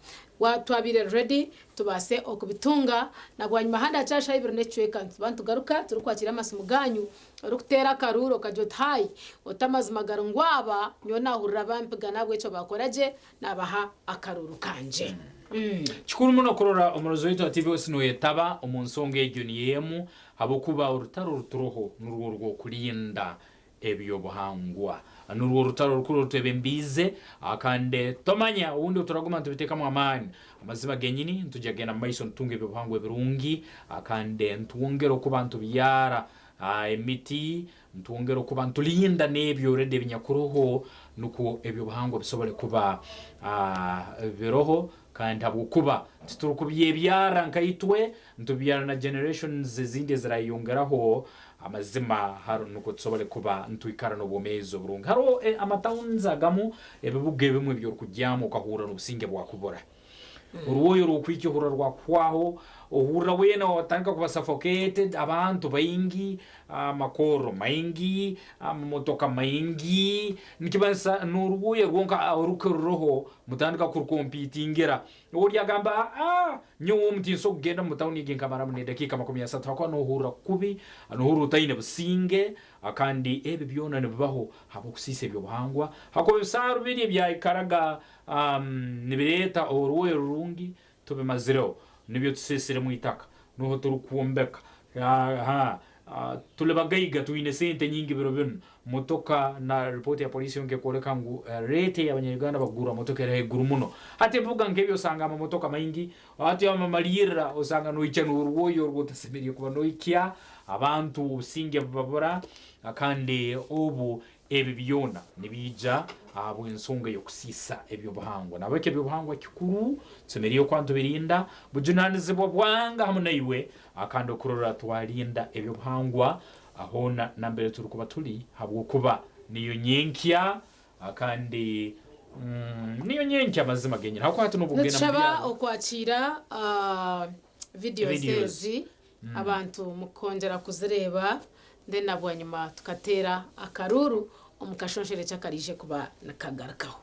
Wa twabaire ready tubaase okubitunga na bwanyima handi aha kyasha ibiri n'ekicweka nituba nitugaruka turikwakiira amasimu gaanyu orikuteera akaruuru okagira oti hayi oti amazima gari ngu aba nyowe naahurira bampiga n'ahabw'ekyo baakora gye Naabaha akaruuru kangye. Kikuru muno kurora omurozi waitu wa TV West noyetaba omu nsonga egyo niyo emu habwokuba orutaro oruturoho nurwo orw'okulinda eby'obuhangwa. Nurwo orutaro orukuru orutwebembiize kandi tomanya obundi obuturaguma nitubiteekamu amaani, amazima genyini nitwija kugenda mumaiso nitutunga eby'obuhangwa ebirungi kandi nitwongera okuba nitubyara emiti Nitwongera okuba nitulinda n'ebyo already ebinyakuroho nukwo eby'obuhangwa bisobole kuba biroho kandi habwokuba titurukubyebyarra nkaitwe, nitubibyarra na generations ezindi ezirayeyongeraho, amazima nukwo tusobole kuba nitwikara n'obwomeezi oburungi. Haroho ama towns agamu, ebibuga ebimwe eby'orukugyamu okahurra n'obusinge bwakubura. Orwoya orw'okwikya ohurra rwakuhwaho, ohurra weena watandika kuba suffocated, abantu baingi, amakorro maingi, amamotoka maingi, nikimanyisa n'orwoya rwonka oruke ruroho mutandika kurukompitingira. Ori agamba aah nyowe omu tinsobola kugenda omu tawuni egi nkamaramu n'edakiika 30 habwokuba nohurra kubi, nohurra otaine businge, kandi ebi byona nibibaho habw'okusiisa eby'obuhangwa, habwokuba ebisaaru biri ebyaikaraga Nibireeta orwoya rurungi tubimazireho, nibyo tuseesiremu itaka, nuho turikwombeka. Turi bagaiga twine sente nyingi biro binu. Motoka na ripooti ya poliisi yonka ekworeka ngu rate ei abanya-Uganda bakugurra motoka eri haiguru muno. Hati ebibuga nk'ebi osanga amamotoka maingi, hati wamamaliirira osanga noikya n'orwoya oru otasemeriire kuba noikya, abantu obusinge bubabura kandi obu. Ebi byona nibiija ahabw'ensonga ey'okusiisa eby'obuhangwa. Nahabweki eby'obuhangwa kikuru, tusemeriire kuba nitubirinda, bujunanizibwa bwange hamu naiwe kandi okurora twarinda eby'obuhangwa hoona nambere turukuba tuli habwokuba niyo nyenkya kandi niyo nyenkya amazima genyini habwokuba hati n'obu okugenda mu Nitushaba byaro. okwakira videos Videos. ezi abantu mukongyera kuzireeba then na bwanyima tukateera akaruuru omu kashonshorekye akaraije kuba nikagarukaho.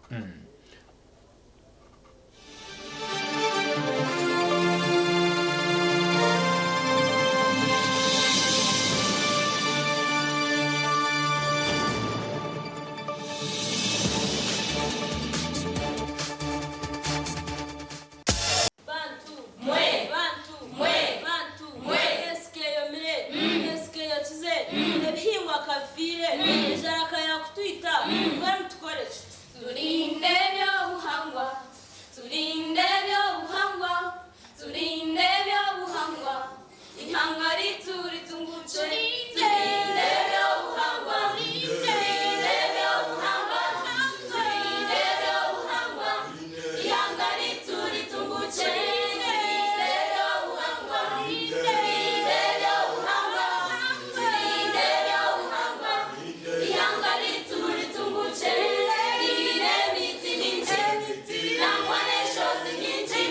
Bantu mwe! Bantu mwe! Bantu mwe! Ensika eyomire, ensika eyokize, ebihingwa ka bifiire, enjara ka yaakutwita, mbwenu tukore ki? Turinde eby'obuhangwa, turinde eby'obuhangwa, turinde eby'obuhangwa, eihanga riitu ritungukye. Turinde eby'obuhangwa, turinde eby'obuhangwa, turinde eby'obuhangwa, Ihanga ritu ritungukye. Turinde eby'obuhangwa, turinde eby'obuhangwa, turinde eby'obuhangwa. Ihanga ritu ritungukye. Riine emiti mingi, nangwa n'enshozi nyingi,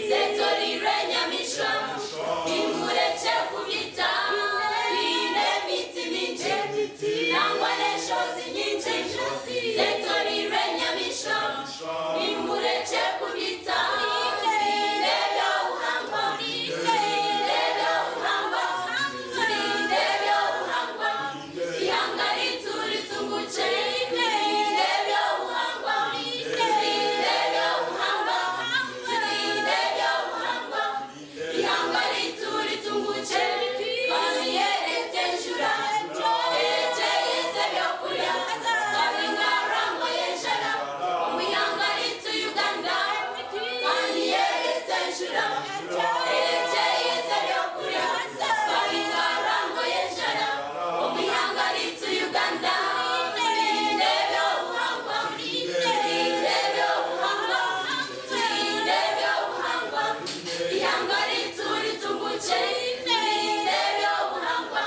zetoroirwe enyamaishwa, nimurekye kubyita. Riine emiti mingi, nangwa n'enshozi nyingi, zetoroirwe enyamaishwa, nimurekye kubyita. Turinde eby'obuhangwa, turinde eby'obuhangwa, turinde eby'obuhangwa. Ihanga ritu ritungukye. Turinde eby'obuhangwa, turinde eby'obuhangwa, turinde eby'obuhangwa. Ihanga ritu ritungukye. Twamiyerete enjura, ekyeyeze ebyokurya, twabingarango y'enjara omu ihanga ritu Uganda. Twamiyerete enjura, ekyeyeze ebyokurya, twabingarango y'enjara omu ihanga ritu Uganda. Turinde eby'obuhangwa, turinde eby'obuhangwa, turinde eby'obuhangwa. Ihanga ritu ritungukye. Turinde eby'obuhangwa,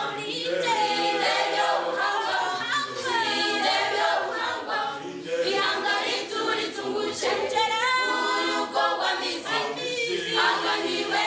turinde eby'obuhangwa, turinde eby'obuhangwa. Ihanga ritu ritungukye. Urugo rw'amizi, akanywe.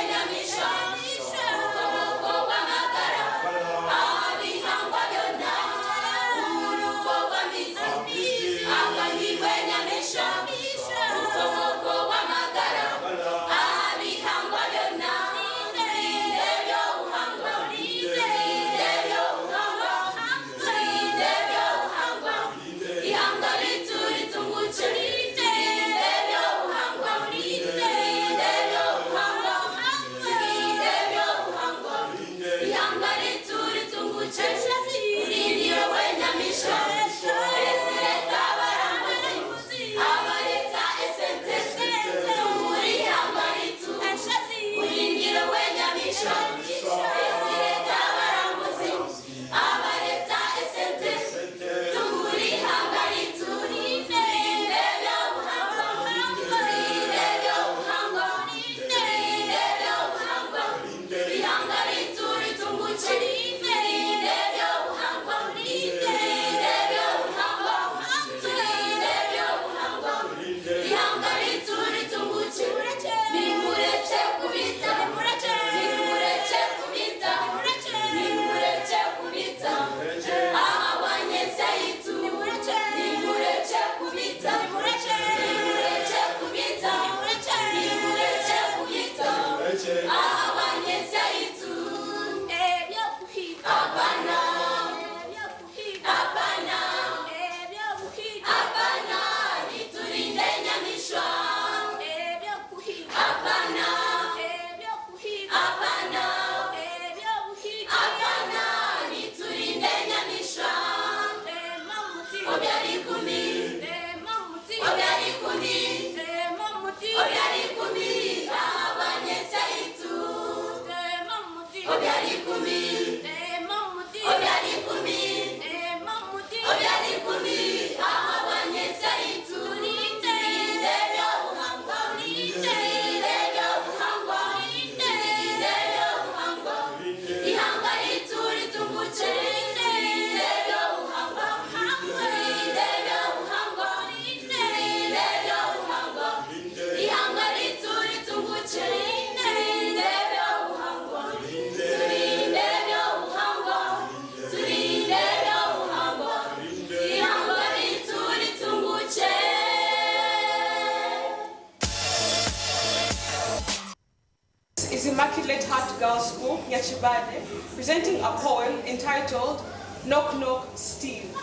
is Immaculate Heart Girls School, Nyachibale, presenting a poem entitled Knock Knock Steve.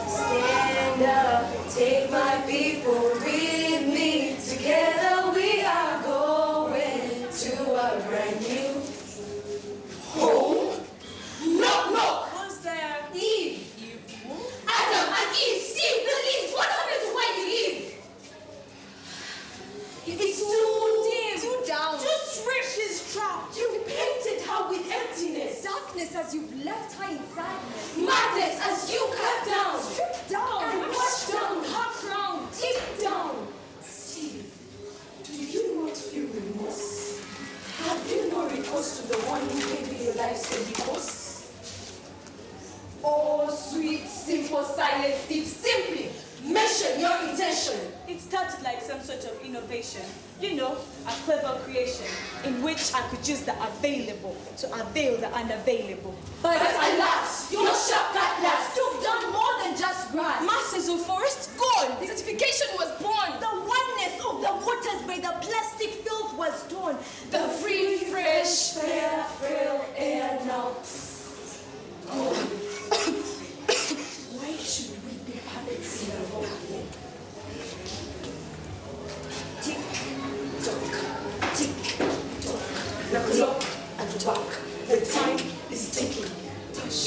Stand up, take my people with me. Together we are going to a brand new home. Knock knock. Who's there? Eve. Adam and Eve, see the leaves. What happened to where you live? It's too dim, too down, too strict. She's trapped. You painted her with emptiness, Darkness as you've left her in sadness. madness as you cut down, Stripped down and washed down her crown. deep down. Steve, do you not feel remorse? Have you no recourse to the one who gave you your life steady course? Oh, sweet, simple, silent Steve, simply mention your intention. It started like some sort of innovation, you know, a clever creation in which I could use the available to avail the unavailable. But alas, your sharp cutlass Took down more than just grass. Masses of forest gone. Desertification was born. The oneness of the waters by the plastic filth was torn. The free, fresh, fair, frail air now gone. Why should we be puppets in a rock? Tick tock, tick tock. The clock at work. The time is ticking. Tush.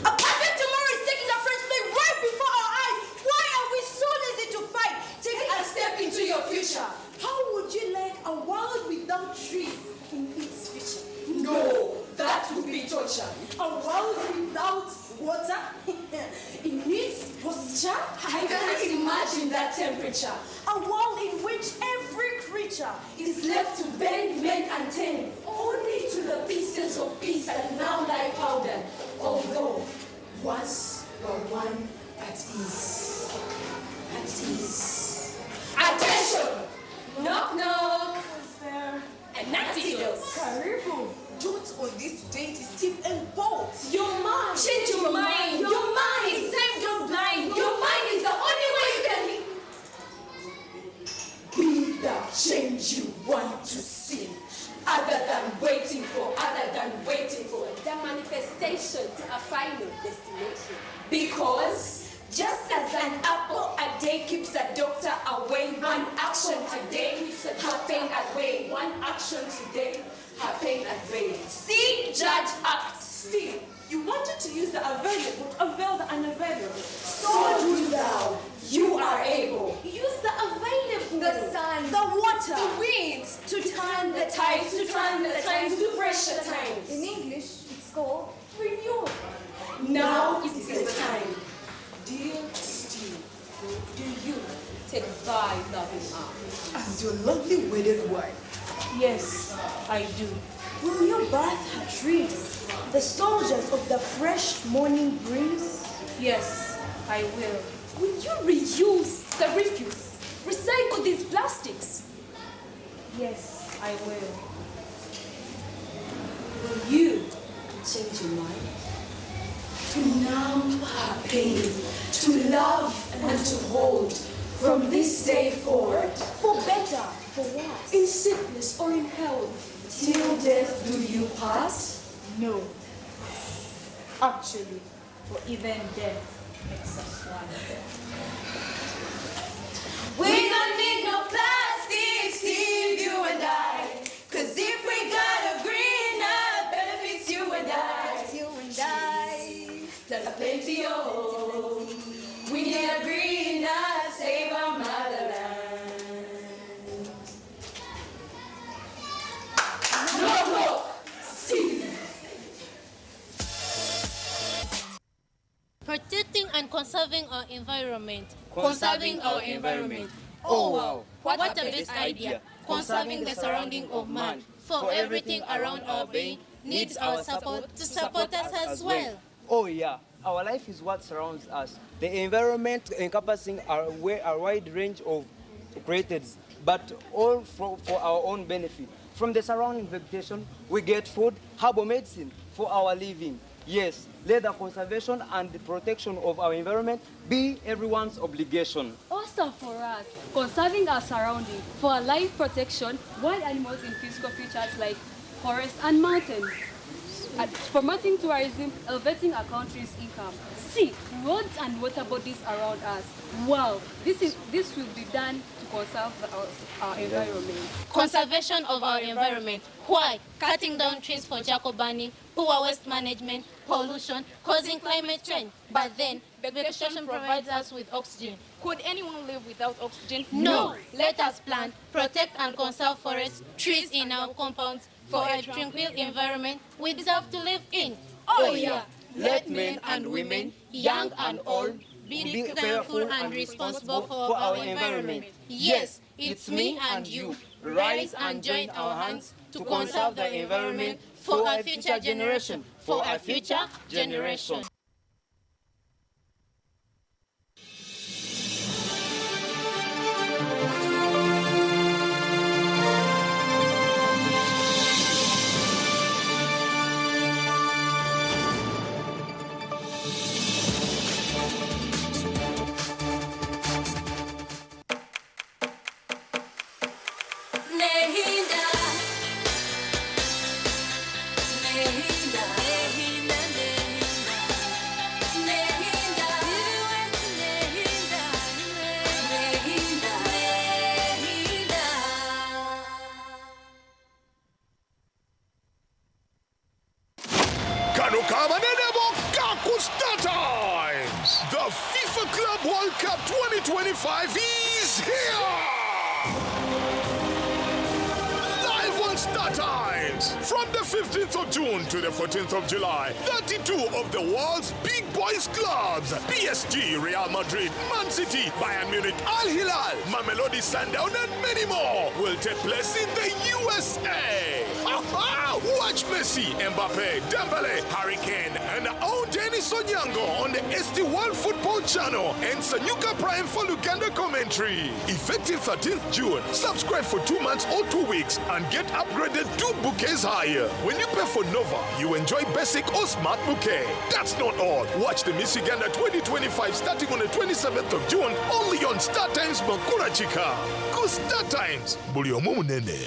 A perfect tomorrow is taking a fresh play right before our eyes. Why are we so lazy to fight? Take a step into your future. How would you like a world without trees in its future? No, that would be torture. A world without water in its posture? I can't imagine that temperature. A world in which every creature is left to bend, mend, and tend only to the pieces of peace that now lie powdered, although once were one at ease. At ease. Attention! Knock knock! Who's there? An antidote. Karibu. Dote on this date is Steve and Bolt. Your mind. Change your mind. Your mind. It's time don't blind. Your mind is the only way you can be the change you want to see. Other than waiting for, other than waiting for. The manifestation to a final destination. Because just as an apple a day keeps a doctor away, one action today keeps her pain away. One action today, her pain away. See, judge, act. Steve, you wanted to use the available to avail the unavailable. So do thou. You are able. Use the available. The sun, the water, The winds to turn the tides, to turn the times to fresher times. In English, it's called renewal. Now is the time. Dear Steve, Do you take thy loving arm? As your lovely wedded wife, Yes, I do. Will you bath her trees, the soldiers of the fresh morning breeze? Yes, I will. Will you reuse the refuse? Recycle these plastics? Yes, I will. Will you change your mind? To numb her pain, to love and to hold from this day forward. For better, for worse. In sickness or in health, till death do you part. No. Actually, for even death makes us one. We don't need no plastic, Steve, you and I. Cause if we got a green up, benefits you and I. You and I. There's a plenty of. We need a green up, save our motherland. Knock knock, Steve. Protecting and conserving our environment. Conserving our environment. Oh, wow. What a best idea. Conserving the surrounding of man. For everything around our being needs our support to support us as well. Oh yeah, our life is what surrounds us. The environment encompassing our, a wide range of creators, but all for our own benefit. From the surrounding vegetation, we get food, herbal medicine for our living. Yes, let the conservation and the protection of our environment be everyone's obligation. Also for us, conserving our surrounding for our life protection, wild animals in physical features like forests and mountains. At promoting tourism, elevating our country's income. See, roads and water bodies around us. Wow, this will be done to conserve our environment. Conservation of our environment. Why? Cutting down trees for charcoal burning, poor waste management, pollution, causing climate change. But then, vegetation provides us with oxygen. Could anyone live without oxygen? No. Let us plant, protect and conserve forests, trees in our compounds for a tranquil environment we deserve to live in. Oh yeah. Let men and women, young and old, be careful and responsible for our environment. Yes, it's me and you. Rise and join our hands to conserve the environment for our future generation. For our future generation. The FIFA Club World Cup 2025 is here! Live on Star Times! From the 15th of June to the 14th of July, 32 of the world's big boys clubs, PSG, Real Madrid, Man City, Bayern Munich, Al Hilal, Mamelodi Sundowns, and many more will take place in the USA. Watch Messi, Mbappe, Dembele, Harry Kane, and our own Dennis Onyango on the ST1 Football Channel and Sanyuka Prime for Luganda commentary. Effective 13th June, subscribe for 2 months or 2 weeks and get upgraded 2 bouquets higher. When you pay for Nova, you enjoy basic or smart bouquet. That's not all. Watch the Miss Uganda 2025 starting on the 27th of June only on Star Times Makura Chika. Go Star Times. Buli omu munene.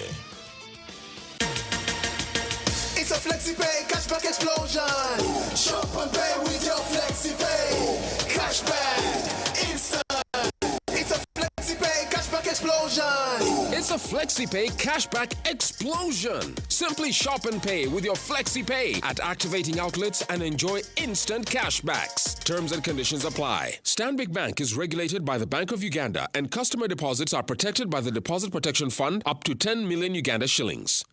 It's a FlexiPay cashback explosion. Shop and pay with your FlexiPay. Cashback, instant. It's a FlexiPay cashback explosion. It's a FlexiPay cashback explosion. Simply shop and pay with your FlexiPay at activating outlets and enjoy instant cashbacks. Terms and conditions apply. Stanbic Bank is regulated by the Bank of Uganda and customer deposits are protected by the Deposit Protection Fund up to 10 million Uganda shillings.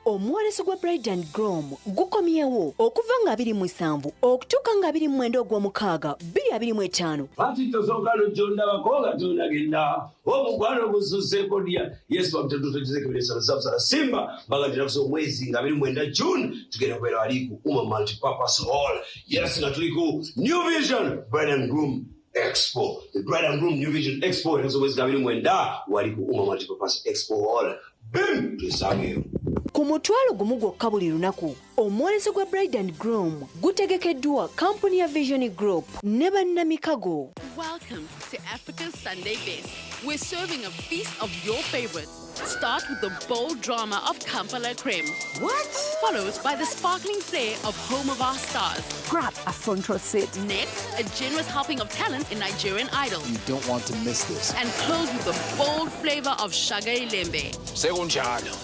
Omwoleso gwa Bride and Groom gukomyewo okuva nga 27 okutuuka nga 29 ogw'omukaaga 2025. Pati tosooka nojondabako nga tonagenda omukwano gususeeko dya yesu bamutatutokizekeberesabasabasala simba bagatirakusa omwezi nga 29 June tugenda kubeera wali ku Uma Multipurpose Hall. Yes, nga tuli ku New Vision Bride and Groom Expo. The Bride and Groom New Vision Expo erakusa omwezi nga 29 wali ku Uma Multipurpose Expo Hall. Bim twesangeyo. Ku 10,000 gwokka buli lunaku, omwoleso gwa Bride and Groom gutegekeddwa kampuni ya Vision Group ne bannamikago. Welcome to Africa's Sunday Best. We're serving a feast of your favorites. Start with the bold drama of Kampala Creme. What? Followed by the sparkling flair of Home of Our Stars. Grab a front row seat. Next, a generous helping of talent in Nigerian Idol. You don't want to miss this. And close with the bold flavor of Shaga Ilembe. Sekunjalo.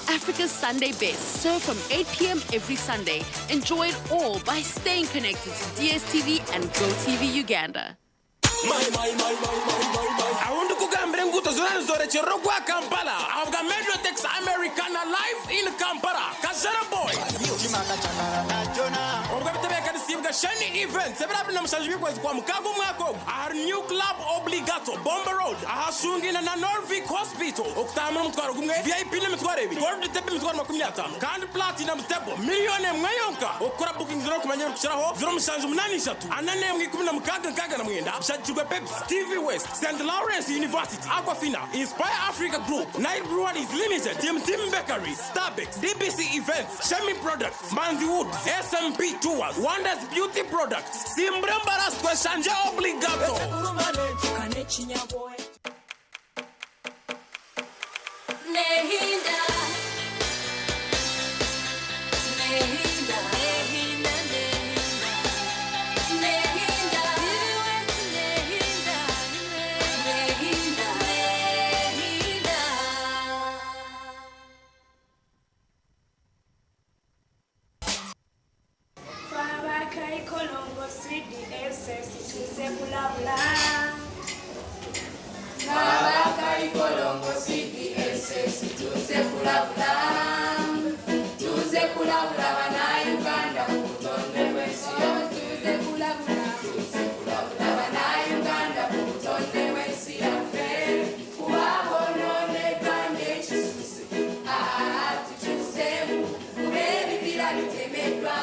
Africa's Sunday Best, served from 8 p.m. every Sunday. Enjoy it all by staying connected to DSTV and GoTV Uganda. Awundi kugambira enguuto zonna nizorekyerera ogwa Kampala ahabwa Metrotex Americana live in Kampala Kazara Boy obwa bitebeekanisiibwe Bitebeekanisiibwe Sheni Events ebiro 27 by'okwezi kwa mukaaga omwaka ogu ahari New Club Obligato, Bombo Road, ahashungaine na Norvik Hospital. Okutaahamu n'omutwaro gumwe, VIP n'emitwaro ebiri, Gold Table emitwaro 50, kandi Platinum Table miriyoni emwe yonka. Okukora bookings n'okumanya ebirikukiraho, 0783 41 16 69, bishagikirwe Pepsi, TV West, St Lawrence University, Aquafina, Inspire Africa Group, Nile Breweries Limited, Tim Tim Bakery, Starbucks, DBC Events, Shemi Products, Manzi Woods, SMP Tours, Wonders Beauty Products, Simbra Mbaras Tweshanje Obligato. Nehinda. Nehinda. Nehinda, Nehinda. Nehinda. Nehinda. Nehinda. Nehinda. Twabakaikolongo CDSS tuze kulabula. Twabakaikolongo CDSS tuze kulabula. Tuze kulabula bannayuganda ku butonde bw'ensi yo. Tuze kulabula. Tuze kulabula bannayuganda ku butonde bw'ensi yaffe. Kuba bwonooneddwa ng'ekisusi. Ah, tukyuseemu kuba ebibira bitemeddwa.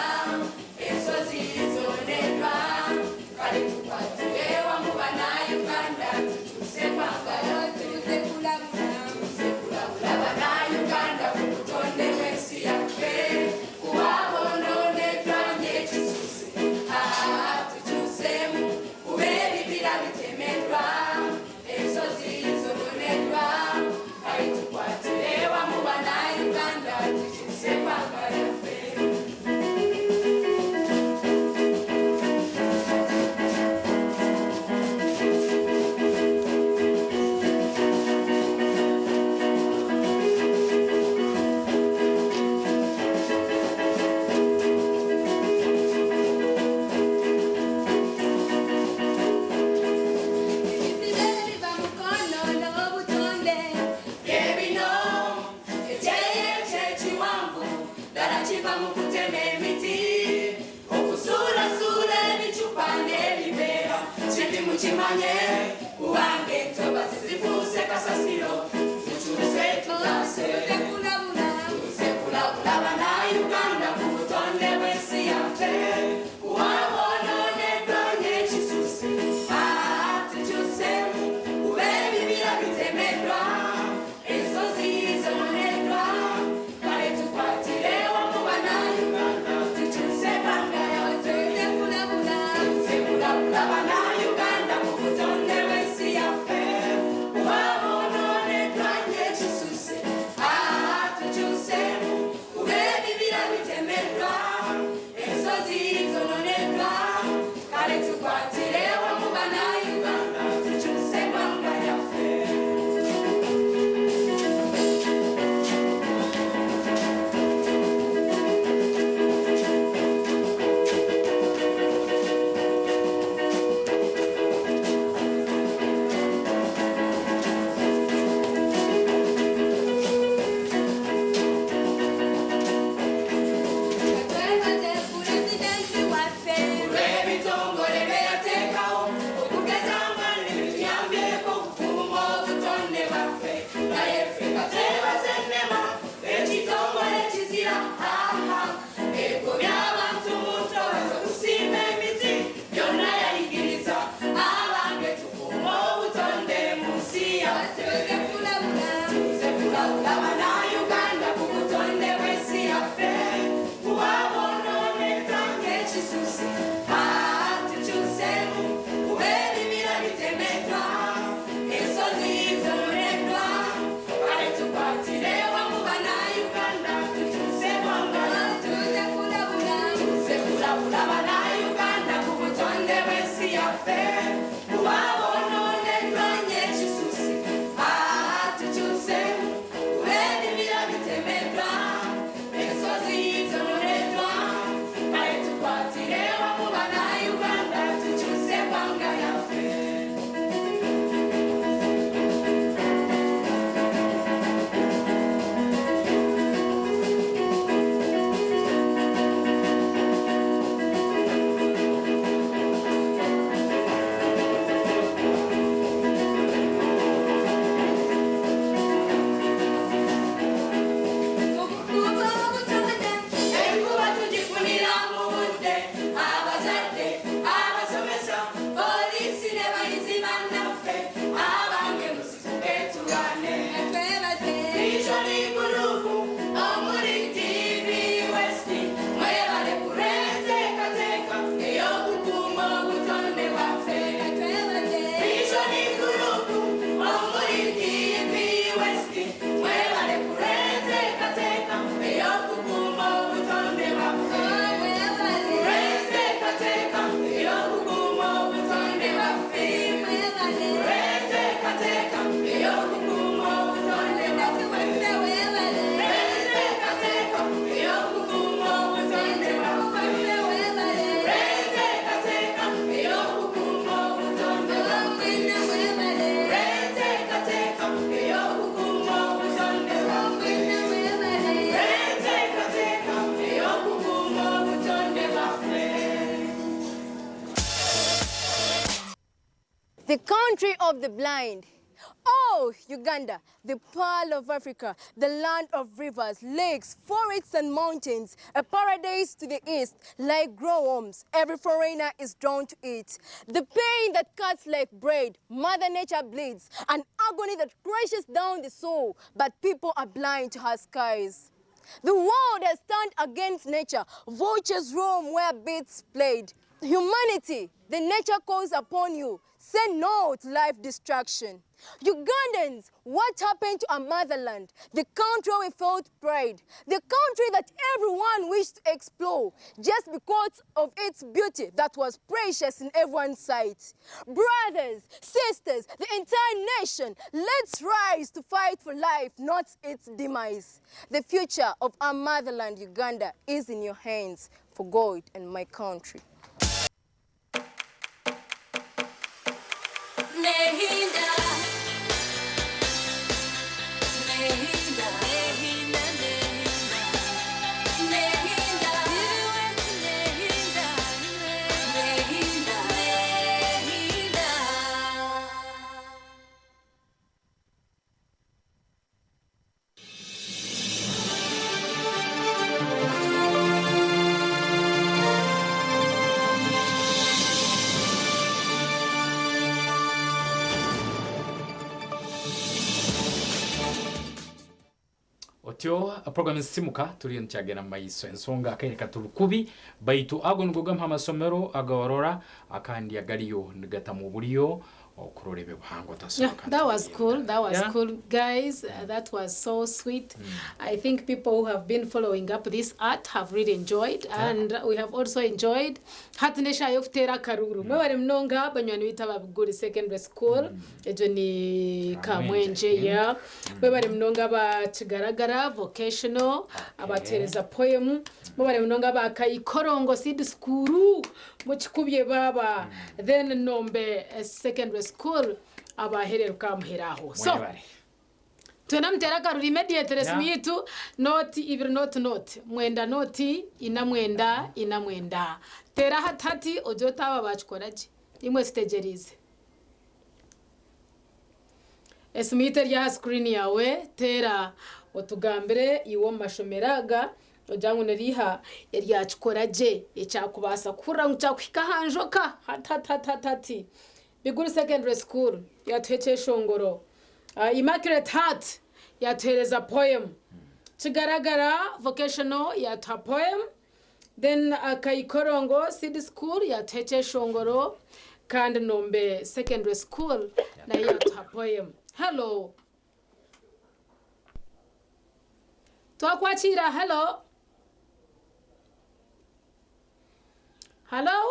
Ensozi zooneddwa. Kale tukwatire wamu bannayuganda tukyuse kwagala. Tuze kulabula. Tuze kulabula bannayuganda ku butonde bw'ensi yaffe. Kuba bwonooneddwa ng'ekisusi. Ah, tukyuseemu kuba ebibira bitemeddwa. Ensozi zooneddwa. Kale tukwatire wamu bannayuganda tukyuse kwagala yaffe. Biva mukono n'obutonde byebino ekyeyo ekyekiwanvu ddala kiva mu kutema emiti okusuulasuula ebicupa n'ebiveera kibi mukimanye kubanga entobazi zifuuse kasasiro tukyuse tutaase tuze kulabula bannayuganda ku butonde bw'ensi yaffe kuba bwonooneddwa ng'ekisusi. Ah, tukyuseemu kuba ebibira bitemeddwa ensozi zooneddwa kale tukwatire wamu bannayuganda tukyuse ebbanga tuze kulabula tuze kulabula bannayuganda ku butonde bw'ensi yaffe kuba bwonooneddwa ng'ekisusi. Ah, the country of the blind. Oh, Uganda, the pearl of Africa, the land of rivers, lakes, forests, and mountains, a paradise to the east, like glowworms. Every foreigner is drawn to it. The pain that cuts like bread, Mother Nature bleeds, an agony that crashes down the soul, but people are blind to her skies. The world has turned against nature. Vultures roam where beasts played. Humanity, the nature calls upon you. Say no to life destruction. Ugandans, what happened to our motherland? The country we felt pride. The country that everyone wished to explore just because of its beauty that was precious in everyone's sight. Brothers, sisters, the entire nation, let's rise to fight for life, not its demise. The future of our motherland, Uganda, is in your hands for God and my country. Nehinda. Nehinda. Nehinda, Nehinda. Nehinda. Nehinda. Nehinda. Nehinda. Otyo program nsimuka turiyo nikyagenda mu maiso ensonga akaire katuri kubi baitu ago nigo gamwe amasomero agaorora akandi agariyo nigatamu oburyo okurora ebibuhango Yeah, that was cool. That was Yeah. cool, guys. That was so sweet. I think people who have been following up this art have really enjoyed, and we have also enjoyed. Hati nesha yokutera akaruru. Mwebare munonga banywani bita Babiguri Secondary School. Ejo ni Kamwenje, yeah. Mwebare munonga ba Kigaragara Vocational, abatereza poem. Mwebare munonga ba Kaikorongo Seed School. Mukikubye baba. Then Nombe Secondary School abahereruka muheraho. So, Mwebare. twena mutera akaruru immediately Yeah. simu yitu noti ibiri noti noti mwenda noti ina mwenda ina mwenda tera hatati ojye otaba bakikora gye imwe tutegerize esimu yitu eri aha sikirini yawe tera otugambire iwe omu mashomero aga ogira ngu niriha eryakikora gye ekyakubaasa kuhurira ngu kyakuhika aha njoka hatati Biguru Secondary School yatuha ekyeshongoro. Immaculate Heart yatuhereza poem. Kigaragara Vocational yatuha poem. Then Kaikorongo Seed School yatuha ekyeshongoro kandi Nombe Secondary School nayo yatuha poem. Hello. Twakwakira hello. Hello.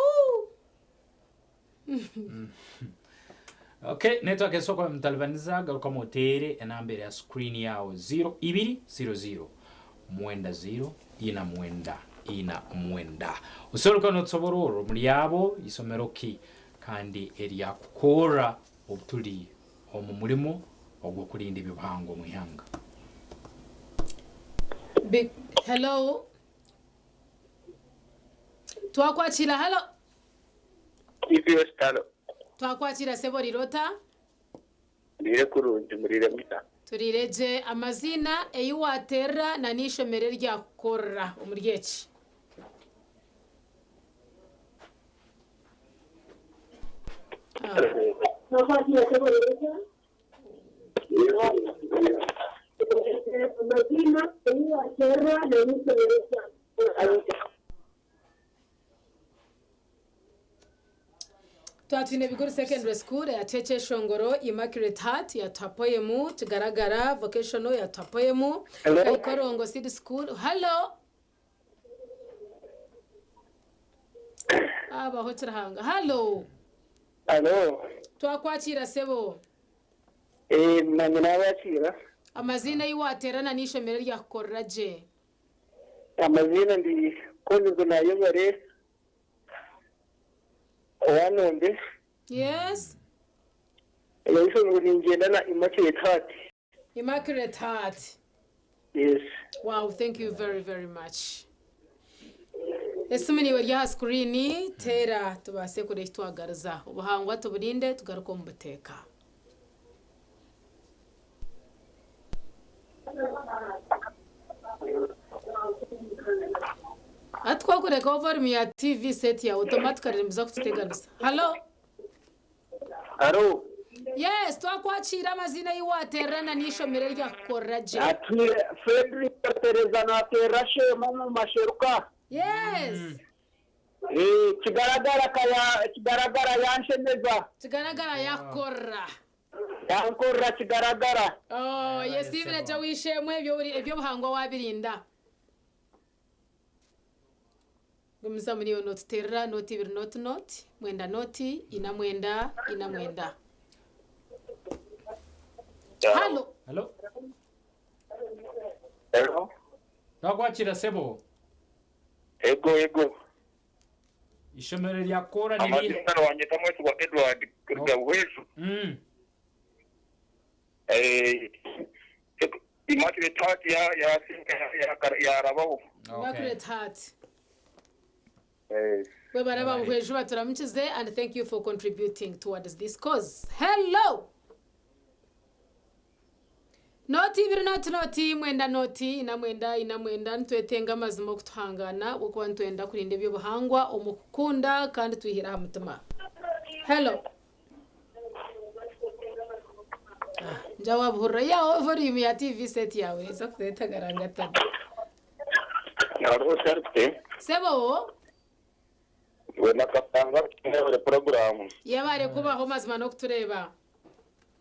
Okay, network esoko mtalibaniza garuka motere enamba ya screen yawe 0 ibiri 00 mwenda 0 ina mwenda ina mwenda usoroka notsobororo muri yabo isomero ki kandi eryakukora obutuli omu mulimo ogw'okulinda ebihango mu ihanga. Big hello. Twakwakira hello. Ivyo stalo Twakwakira sebo rirota. ndire kurungi murire muta Turireje amazina eyiwaterera na n'ishomero ryakukorera omuri eki. Twatwine Biguru Secondary School yatuha ekyeshongoro, Immaculate Heart yatuha poemu, Kigaragara Vocational yatuha poemu, Hello? Kaikorongo Seed School. Hello. Abaho kirahanga. Hello. alo Twakwakira sebo. nanye nabakira Amazina yiwaterana n'ishomero ryakukorera gye. amazina ndi konizo nayobare owanombe Yes. yaisomero ningenda na Immaculate Heart. Immaculate Heart. Yes. Wow, thank you very, very much. Esimu niiwe eri aha sikuriini, teera tubaase kureeba eki twagariza. Obuhangwa tuburinde tugaruke omu buteeka. Hati ku okurekaho volume ya TV set yaawe automatically nimuza kututeganisa. Hallo? Haro. Yes, twakwakiira amaziina ei waateerera na n'eishomero eryakukorera gye. Atwire Fredrick Katereza nateerera Sheema omu masheruka. Yes. Eh, Kigaragara kaya Kigaragara yanshemeza. Kigaragara yakukorera. Yankorera Kigaragara. Oh, yesiimire gye ow'eishe-emwe eby'obuhangwa waabirinda. Gumizamu naiwe nootuteerera nooti ibiri nooti nooti, mwenda nooti, ina mwenda, ina mwenda. Halo. Halo. Hello. Twakwakira sebo. Ego ego. Ishomero rya kora ni riha? Amazina wanyeta Mwesigwa Edward kuruga Buhweju. Eh, Immaculate Heart ya ya ya yarabaho. Immaculate Heart. Eh, Webare aba Buhweju baturamukize and thank you for contributing towards this cause. Hello. Nooti ibiri nooti nooti mwenda nooti ina mwenda ina mwenda nitwetenga amazima okutuhangana ahabw'okuba nitwenda kurinda eby'obuhangwa omu kukunda kandi twihire aha mutima. Hello. Ah, nja wabuhurira yaho volume ya TV set yawe eza kureeta garangatana. Hariho Charite, Sebo we nakatanga kuteebere puroguramu. yabare kubaho mazima n'okutureeba.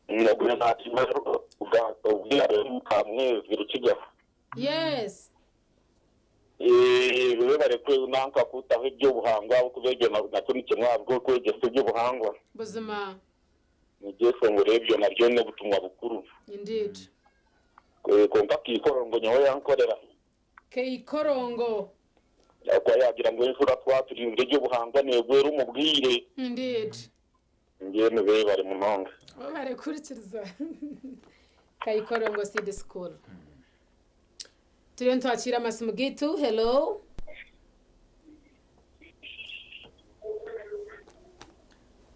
Nagwe natima obwire kamwezi Rukiga. Yes. Eh, webare kwe nanka kutaho eby'obuhangwa okubegema nakyo ni kimwe aha bw'okwegyesa eby'obuhangwa. Buzima. Nibyeshongoro ebyo nabyo n'obutumwa bukuru. Indeed. Eh, Kwonka kiikorongo nyowe yankorera. Keikorongo. Akuba yagira ngu enjura twaturinzire eby'obuhangwa neegwera omu bwire. Indeed. Mbwenu beebare munonga. Webare kuhurikiriza. Kaikorongo Seed School. Turiyo nitwakiira amasimu gaitu. Hello.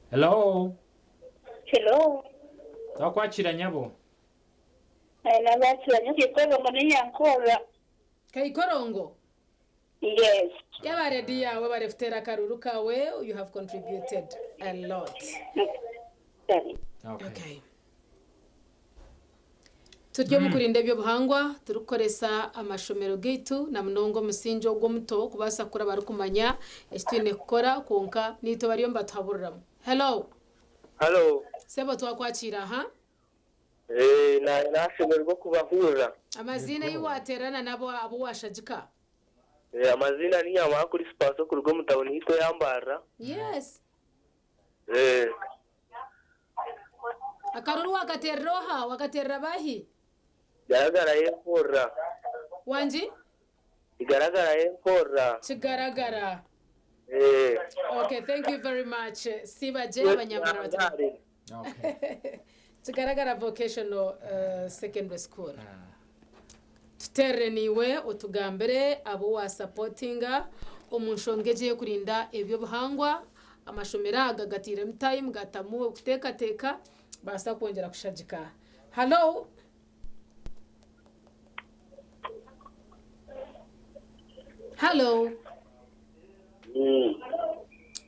Hello. Hello. Twakwakira nyabo. Nabakira nyo Kaikorongo niyankorra. Kaikorongo. Yes. Yabare dear, webare kuteera akaruru kawe. You have contributed a lot. Okay. Okay. Turi omu kurinda eby'obuhangwa turikukoresa amashomero gaitu na munonga omusingye ogwo omuto kubaasa kukura barikumanya eki twine kukora kwonka naitwe bariyo nibatuhaburiramu. Hello. Hello. Sebo twakwakiira aha. Eh, na nashemererwa kubahurira. Amaziina ei waateerana nabo abu waashagika. Eh, amazina ni Nyamara kuri Sipaso kuruga omu tawuni yitwa Yambarra. Yes. Eh, Akaruru wakateerera oha? Wakateerera bahi? Igaragara y'enkorra. Wangi? Igaragara y'enkorra. Kigaragara. Eh. Okay, thank you very much. Sibaje abanyamara bati. Kigaragara Vocational Secondary School. Tuteerere niiwe otugambire abu wasapotinga omu nshonga egi ey'okurinda eby'obuhangwa. Amashomero aga gatairemu time gatamu okuteekateeka baasa kwongyera kushagika. Hallo. Hallo.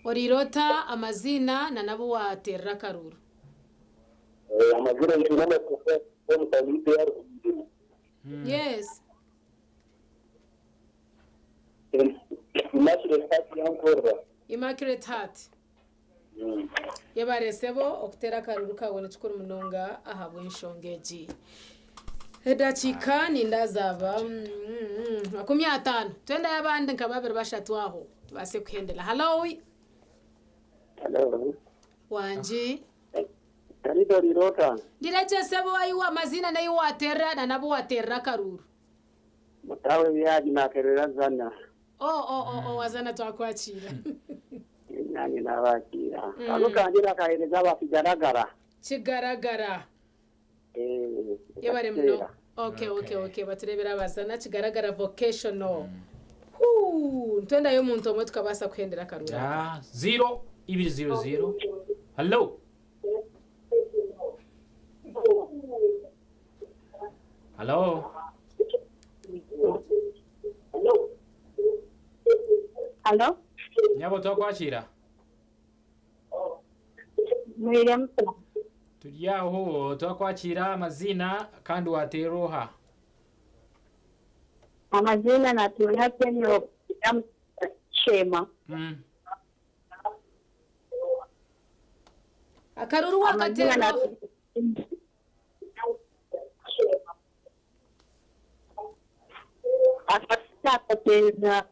Oriire ota amaziina na n'abu waateerera akaruuru? Amazina ni Namakufa omu tawuni yitwa Yaruguru. Yes. Immaculate Heart yankorra. Immaculate Heart. Yebare sebo okuteera akaruru kawe nikikuru munonga ahabw'enshonga egi. Edakiika ninda zaaba 50. Twendayo abandi nka babiri bashatu aho tubaase kuhendera. Hallo. Hello. Wangi. Tarito Rirota. Ndiregye sebo ayiwe amazina nayi waterera na nabo waterera akaruru. Mutawe byaji naterera zana. Oh oh oh oh wazana twakwakira. Nani nabakira. Kano kanje nakahereza abakigaragara. Kigaragara. Eh. Yebare muno. Okay okay okay baturebera abazana kigaragara vocational. Huu. Ntwendayo omuntu omwe tukabaasa kuhendera akaruru aka. Ah, 0 2 0 0 hallo hallo Halo, nyabo twakwakira mwire muta. turi aho twakwakira amazina kandi wateera oha Amazina natuna Penro Shema. Akaruru Amazina wakateera na Akateza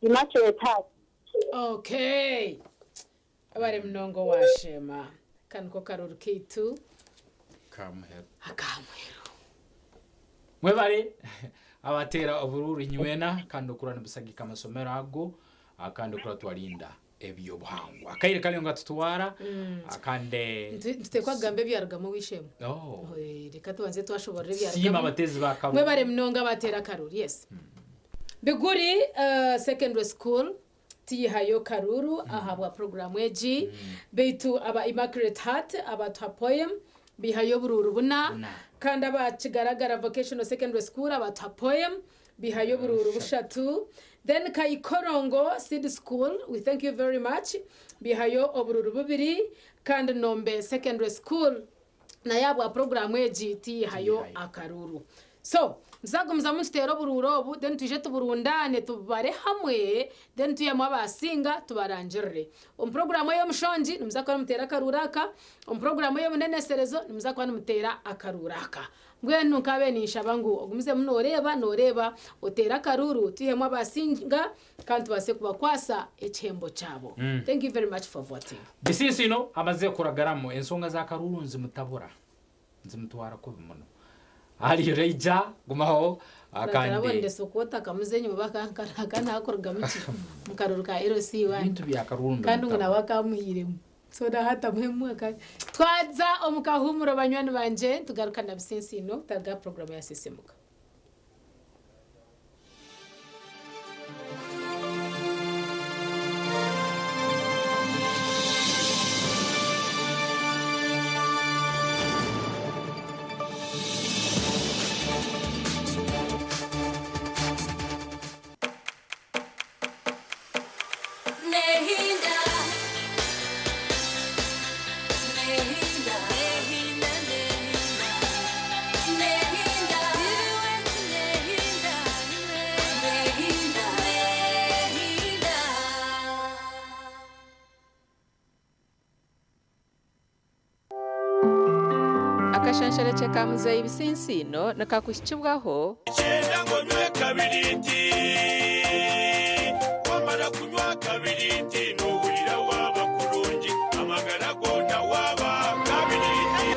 Immaculate Okay. Abari munongo washema. Kanu ko karuru keitu. Kamuheru. Akamuheru. Mwebale abateera obururu inywena kandi okura nibusagika amasomero ago kandi okura twarinda ebyobuhangwa akaire kariyo nga tutwara akande Ntutekwa kugamba ebyarugamu wishema. oh. Reka tubanze twashoborera siima ebyarugamu. abatezi ba Mwebale munonga abateera karuru. Yes. Biguri secondary school tiyihayo karuru ahabwa programu egi beitu aba Immaculate Heart abatuha poem bihayo obururu buna kandi aba Kigaragara vocational secondary school abatuha poem bihayo obururu bushatu then Kaikorongo seed school we thank you very much bihayo obururu bubiri kandi Nombe secondary school naye abwa programu egi tiyihayo akaruru so nzagumizamu nituteera obururu obu then twije tuburundane tubare hamwe then tuyemu abasinga tubarangirire omu programu ey'omushongi nimuza kuba nimuteera akaruru aka omu programu ey'omuneneserezo nimuza kuba nimuteera akaruru aka mbwenu nkabe ninshaba ngu ogumizemu nooreeba nooreeba oteere akaruru twihemu abasinga kandi tubaase kubakwasa ekihembo kyabo. Thank you very much for voting. Bisinsino amaze kuragaramu ensonga za karuru nzimutabura nzimutwara kubi muno hariyo reija gumaho kandi akande sokota kamuzenyi bakankaraga nakurugamu ki mukaruru ka LC1 ebintu bya karuru kandi ngu nawe akamuhiiremu so nahatamuhemu aka twaza omu kahumuro banywani banje tugaruka na bisinsino taga programu ya sisimuka. Nehinda, nehinda, nehinda, nehinda, nehinda, nehinda, nehinda. Akashansharekye ka muzeeyi Bisinsino nikakuhikibwaho Kyenda ngo nywe kabiriti wamara kunywa kabiriti n'owulira waaba kulungi amagara gona waaba kabiriti.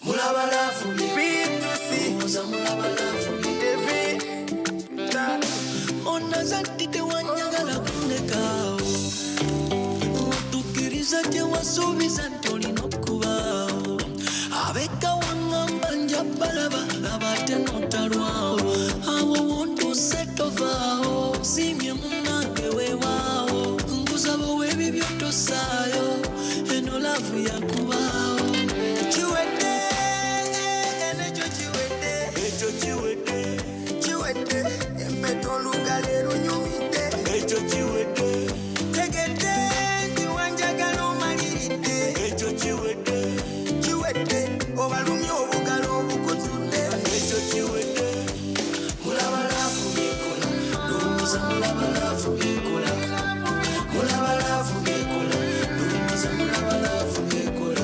Mulabalafu B2C Mulabalafu David Onazati tewanyagala kundekaawo otukkiriza kye wasuubiza nti olina okubaawo abeka waŋŋamba nja balaba laba ate notalwawo awo wontuuse tovaawo siimye munnange weewaawo nkusaba ow'ebibyo tosaayo eno laavu yakubaawo Kiwedde nekyo kiwedde ekyo kiwedde kiwedde empeta olugalo erunyumidde ekyo kiwedde tegedde nti wanjagala omaliridde ekyo kiwedde kiwedde obalumye obugalo obukutudde ekyo kiwedde mulaba laavu byekola ndowooza mulaba laavu byekola mulaba laavu byekola ndowooza mulaba laavu byekola.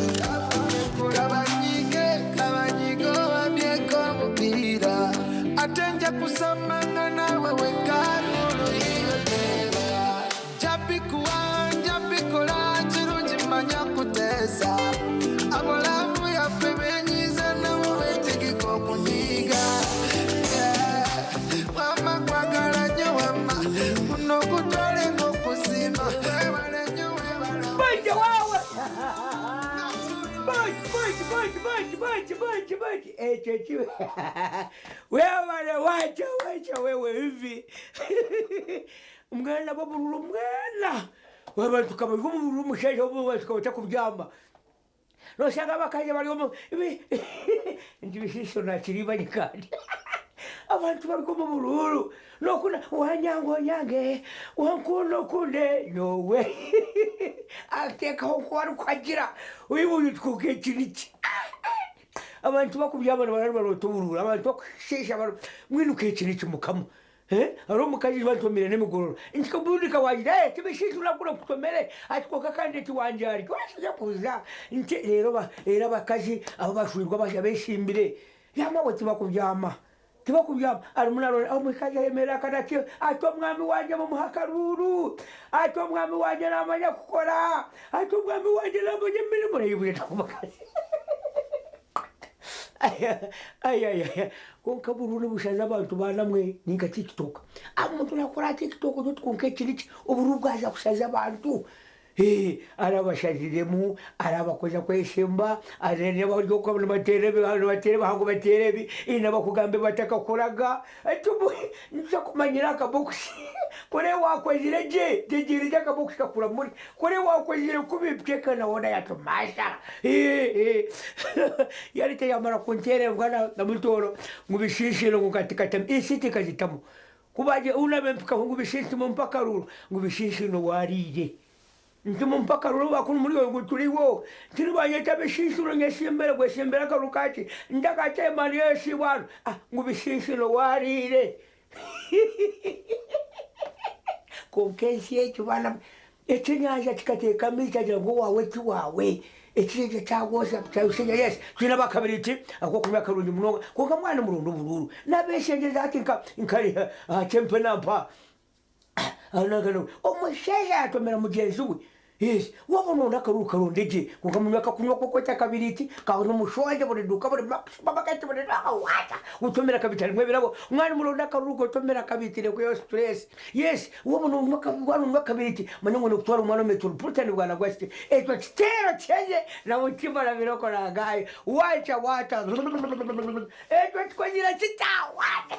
Baki, baki, baki, baki, baki, baki. Ekyo ki webale wacha wacha wewe hivi mwana b'obururu mwana abantu kabari omubururu omushaija obu tukaba kubyama nosanga abakazi bari omu nti bishiisho nakiribanye kandi abantu bari omu bururu nokuna wanyanga onyange wankunda okunde nyowe ateekaho nkuwari kuhagira uyu twuka eki niki abantu bakubyama nibarara barota obururu abantu bakusheesha mwinuka eki niki mukama. Hariho omukazi bantomire n'emigororo nkabundika wagira eh tibishiisha urakura kutomere ati konka kandi eti wanjari wasije kuza nti rero rero abakazi abo bashwirwa basha beshimbire byama tibakubyama tibakubyama arimu narora omukazi ayemera akana ati ati omwami wanje mumuha akaruru, ati omwami wanje namanya kukora, ati omwami wanje namanya emirimo nayibwire takubakazi. Ay konka bururu bushaza abantu banamwe ninka TikTok. Omuntu nakora TikTok tukunka ekiriki oburu bwaza kushaza abantu. Arabashaziremu arabakoza kweshemba arene baryo batere batere bahango batere bi ina bakugambe batakakoraga atubu nza kumanyira akabokisi kore wakozire je tegirije akabokisi kakura muri kore wakozire kubipyeka nabona yatumasha yari teyamara kuntere bwana na mutoro ngubishishiro ngukatikata isi tikazitamo kubaje unabe mpaka ngubishishi mpaka ruru ngubishishi no warire nti mpaka ruru bakunu muri ngo turiwo tiri banyeta bishishiro ngesimbere gwesimbere karukati ndakate mani yesi bwana ah ngubishishiro warire konkensi ekyo bana ekyenyanja kikateeka mita ngo wawe tiwawe ekireke kyagosa kyayusenya yes tulina bakabiri ti akokunywa akarungi munonga konka mwana murundo bururu nabeshengereza ati nka nkali kyempe nampa anagano omushaija atomera mugenzi we yes wabona onda akaruru karondegye konka munywa kakunywa kokweta kabiriti kabona omushonje buri duka buri supermarket buri wata utomera kabiti harimwo ebirabo umwana muronda akaruru gotomera kabiti reko stress yes wabona unywa kabiriti manya ngo nokutwara umwana metropolitan bwana gwasite ekyo kitero kyenye na mutima na biroko nagaye wacha wata ekyo kikozira kitawata.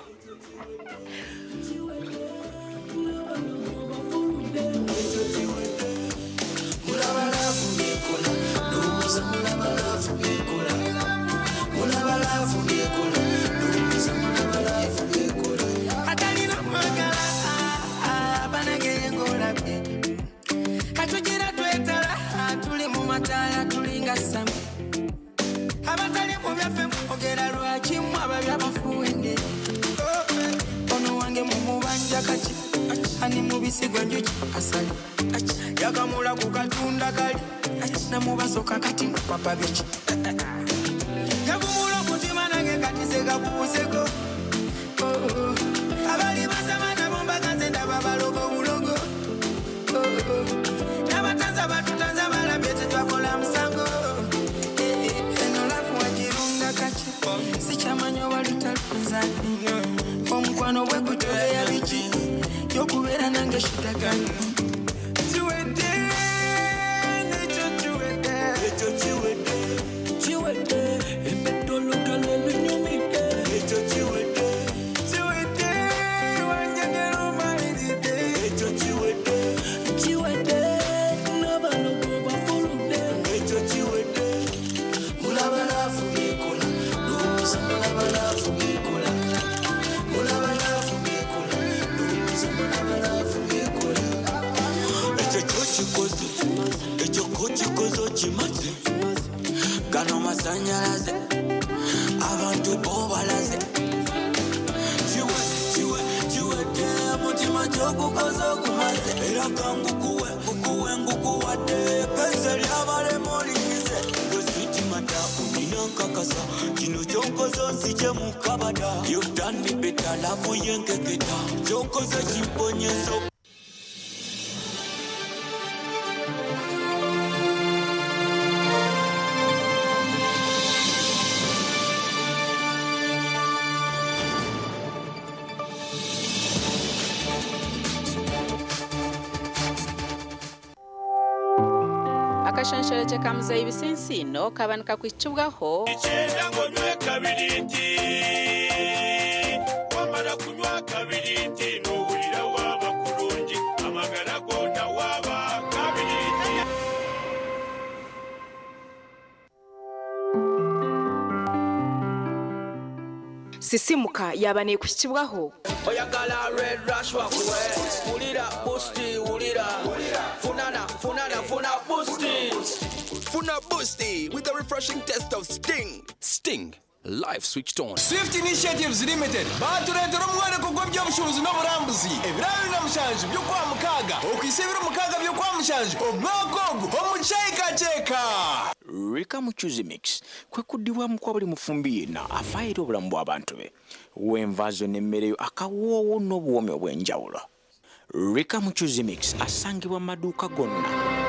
Atalina kwagala banage ngolabye katugira twetala tuli mu mataala tulinga samu abatali mu byaffe mwogera lwaki mmwe ababi abafuwende ono wange mumubanja kaki ani mubisi gwenjuki asali yakamula ku katunda kali namubasoka kati papa biki yagumula omutima nange kati sekakuuseko abali basama nabo mbaganze ndaba balogo bulogo n'abatanza batutanza balabye tetwakola musango eno lafu wagirunga kaki sikyamanyi oba lutaluzaani omukwano bwe gutoleya biki yokubeera nange shitagani kiwedde nekyo kiwedde ekyo kiwedde kiwedde empetologalo lunyumidde ekyo kiwedde kiwedde wanjagala omaliridde ekyo kiwedde kiwedde n'abalogo bafuludde ekyo kiwedde mulabalaafu byekola lowooza mulabalaafu byekola mulabalaafu byekola lowooza mulabalaafu byekola ekyo kyokikoze ekyo kokikoze okimaze gano masanyalaze abantu bo balaze kiwe kiwe kiwedde mutima kyokukoze okumaze era kangukuwe ngukuwe ngukuwadde pesa lyabalema olikize gwesitimata onina nkakasa kino kyonkoze onzije mu kabada. You've done me better lavu yenkeketa kyokoze kimponyeza. Akashansharekye ka muzeeyi Bisinsiino kaba nikakuhikibwaho. Icyenda ngo nywe kabiriti, wamara kunywa kabiriti nuhurira waba kurungi amagara gona waba kabiriti. Sisimuka yaba neekuhikibwaho. Oyagala red rush wakuwe wulira busti wulira funana funana funa busti. Funa Boosty with the refreshing taste of Sting. Sting, life switched on. Swift Initiatives Limited batureetera omworeko gw'ebyobushubuzi n'oburambuzi ebiro 27 by'okwa mukaaga okwisa ebiro 6 by'okwa mushanju omwaka ogu omu kyekakyeka. Reka Mucuzi Mix kwe kuddibwamu kwa buli mufumbi yenna afaayo eri obulamu bw'abantu be. W'enva zo n'emmere yo akawoowo n'obuwoomi obw'enjawulo. Reka Mucuzi Mix asangibwa mu maduuka gonna.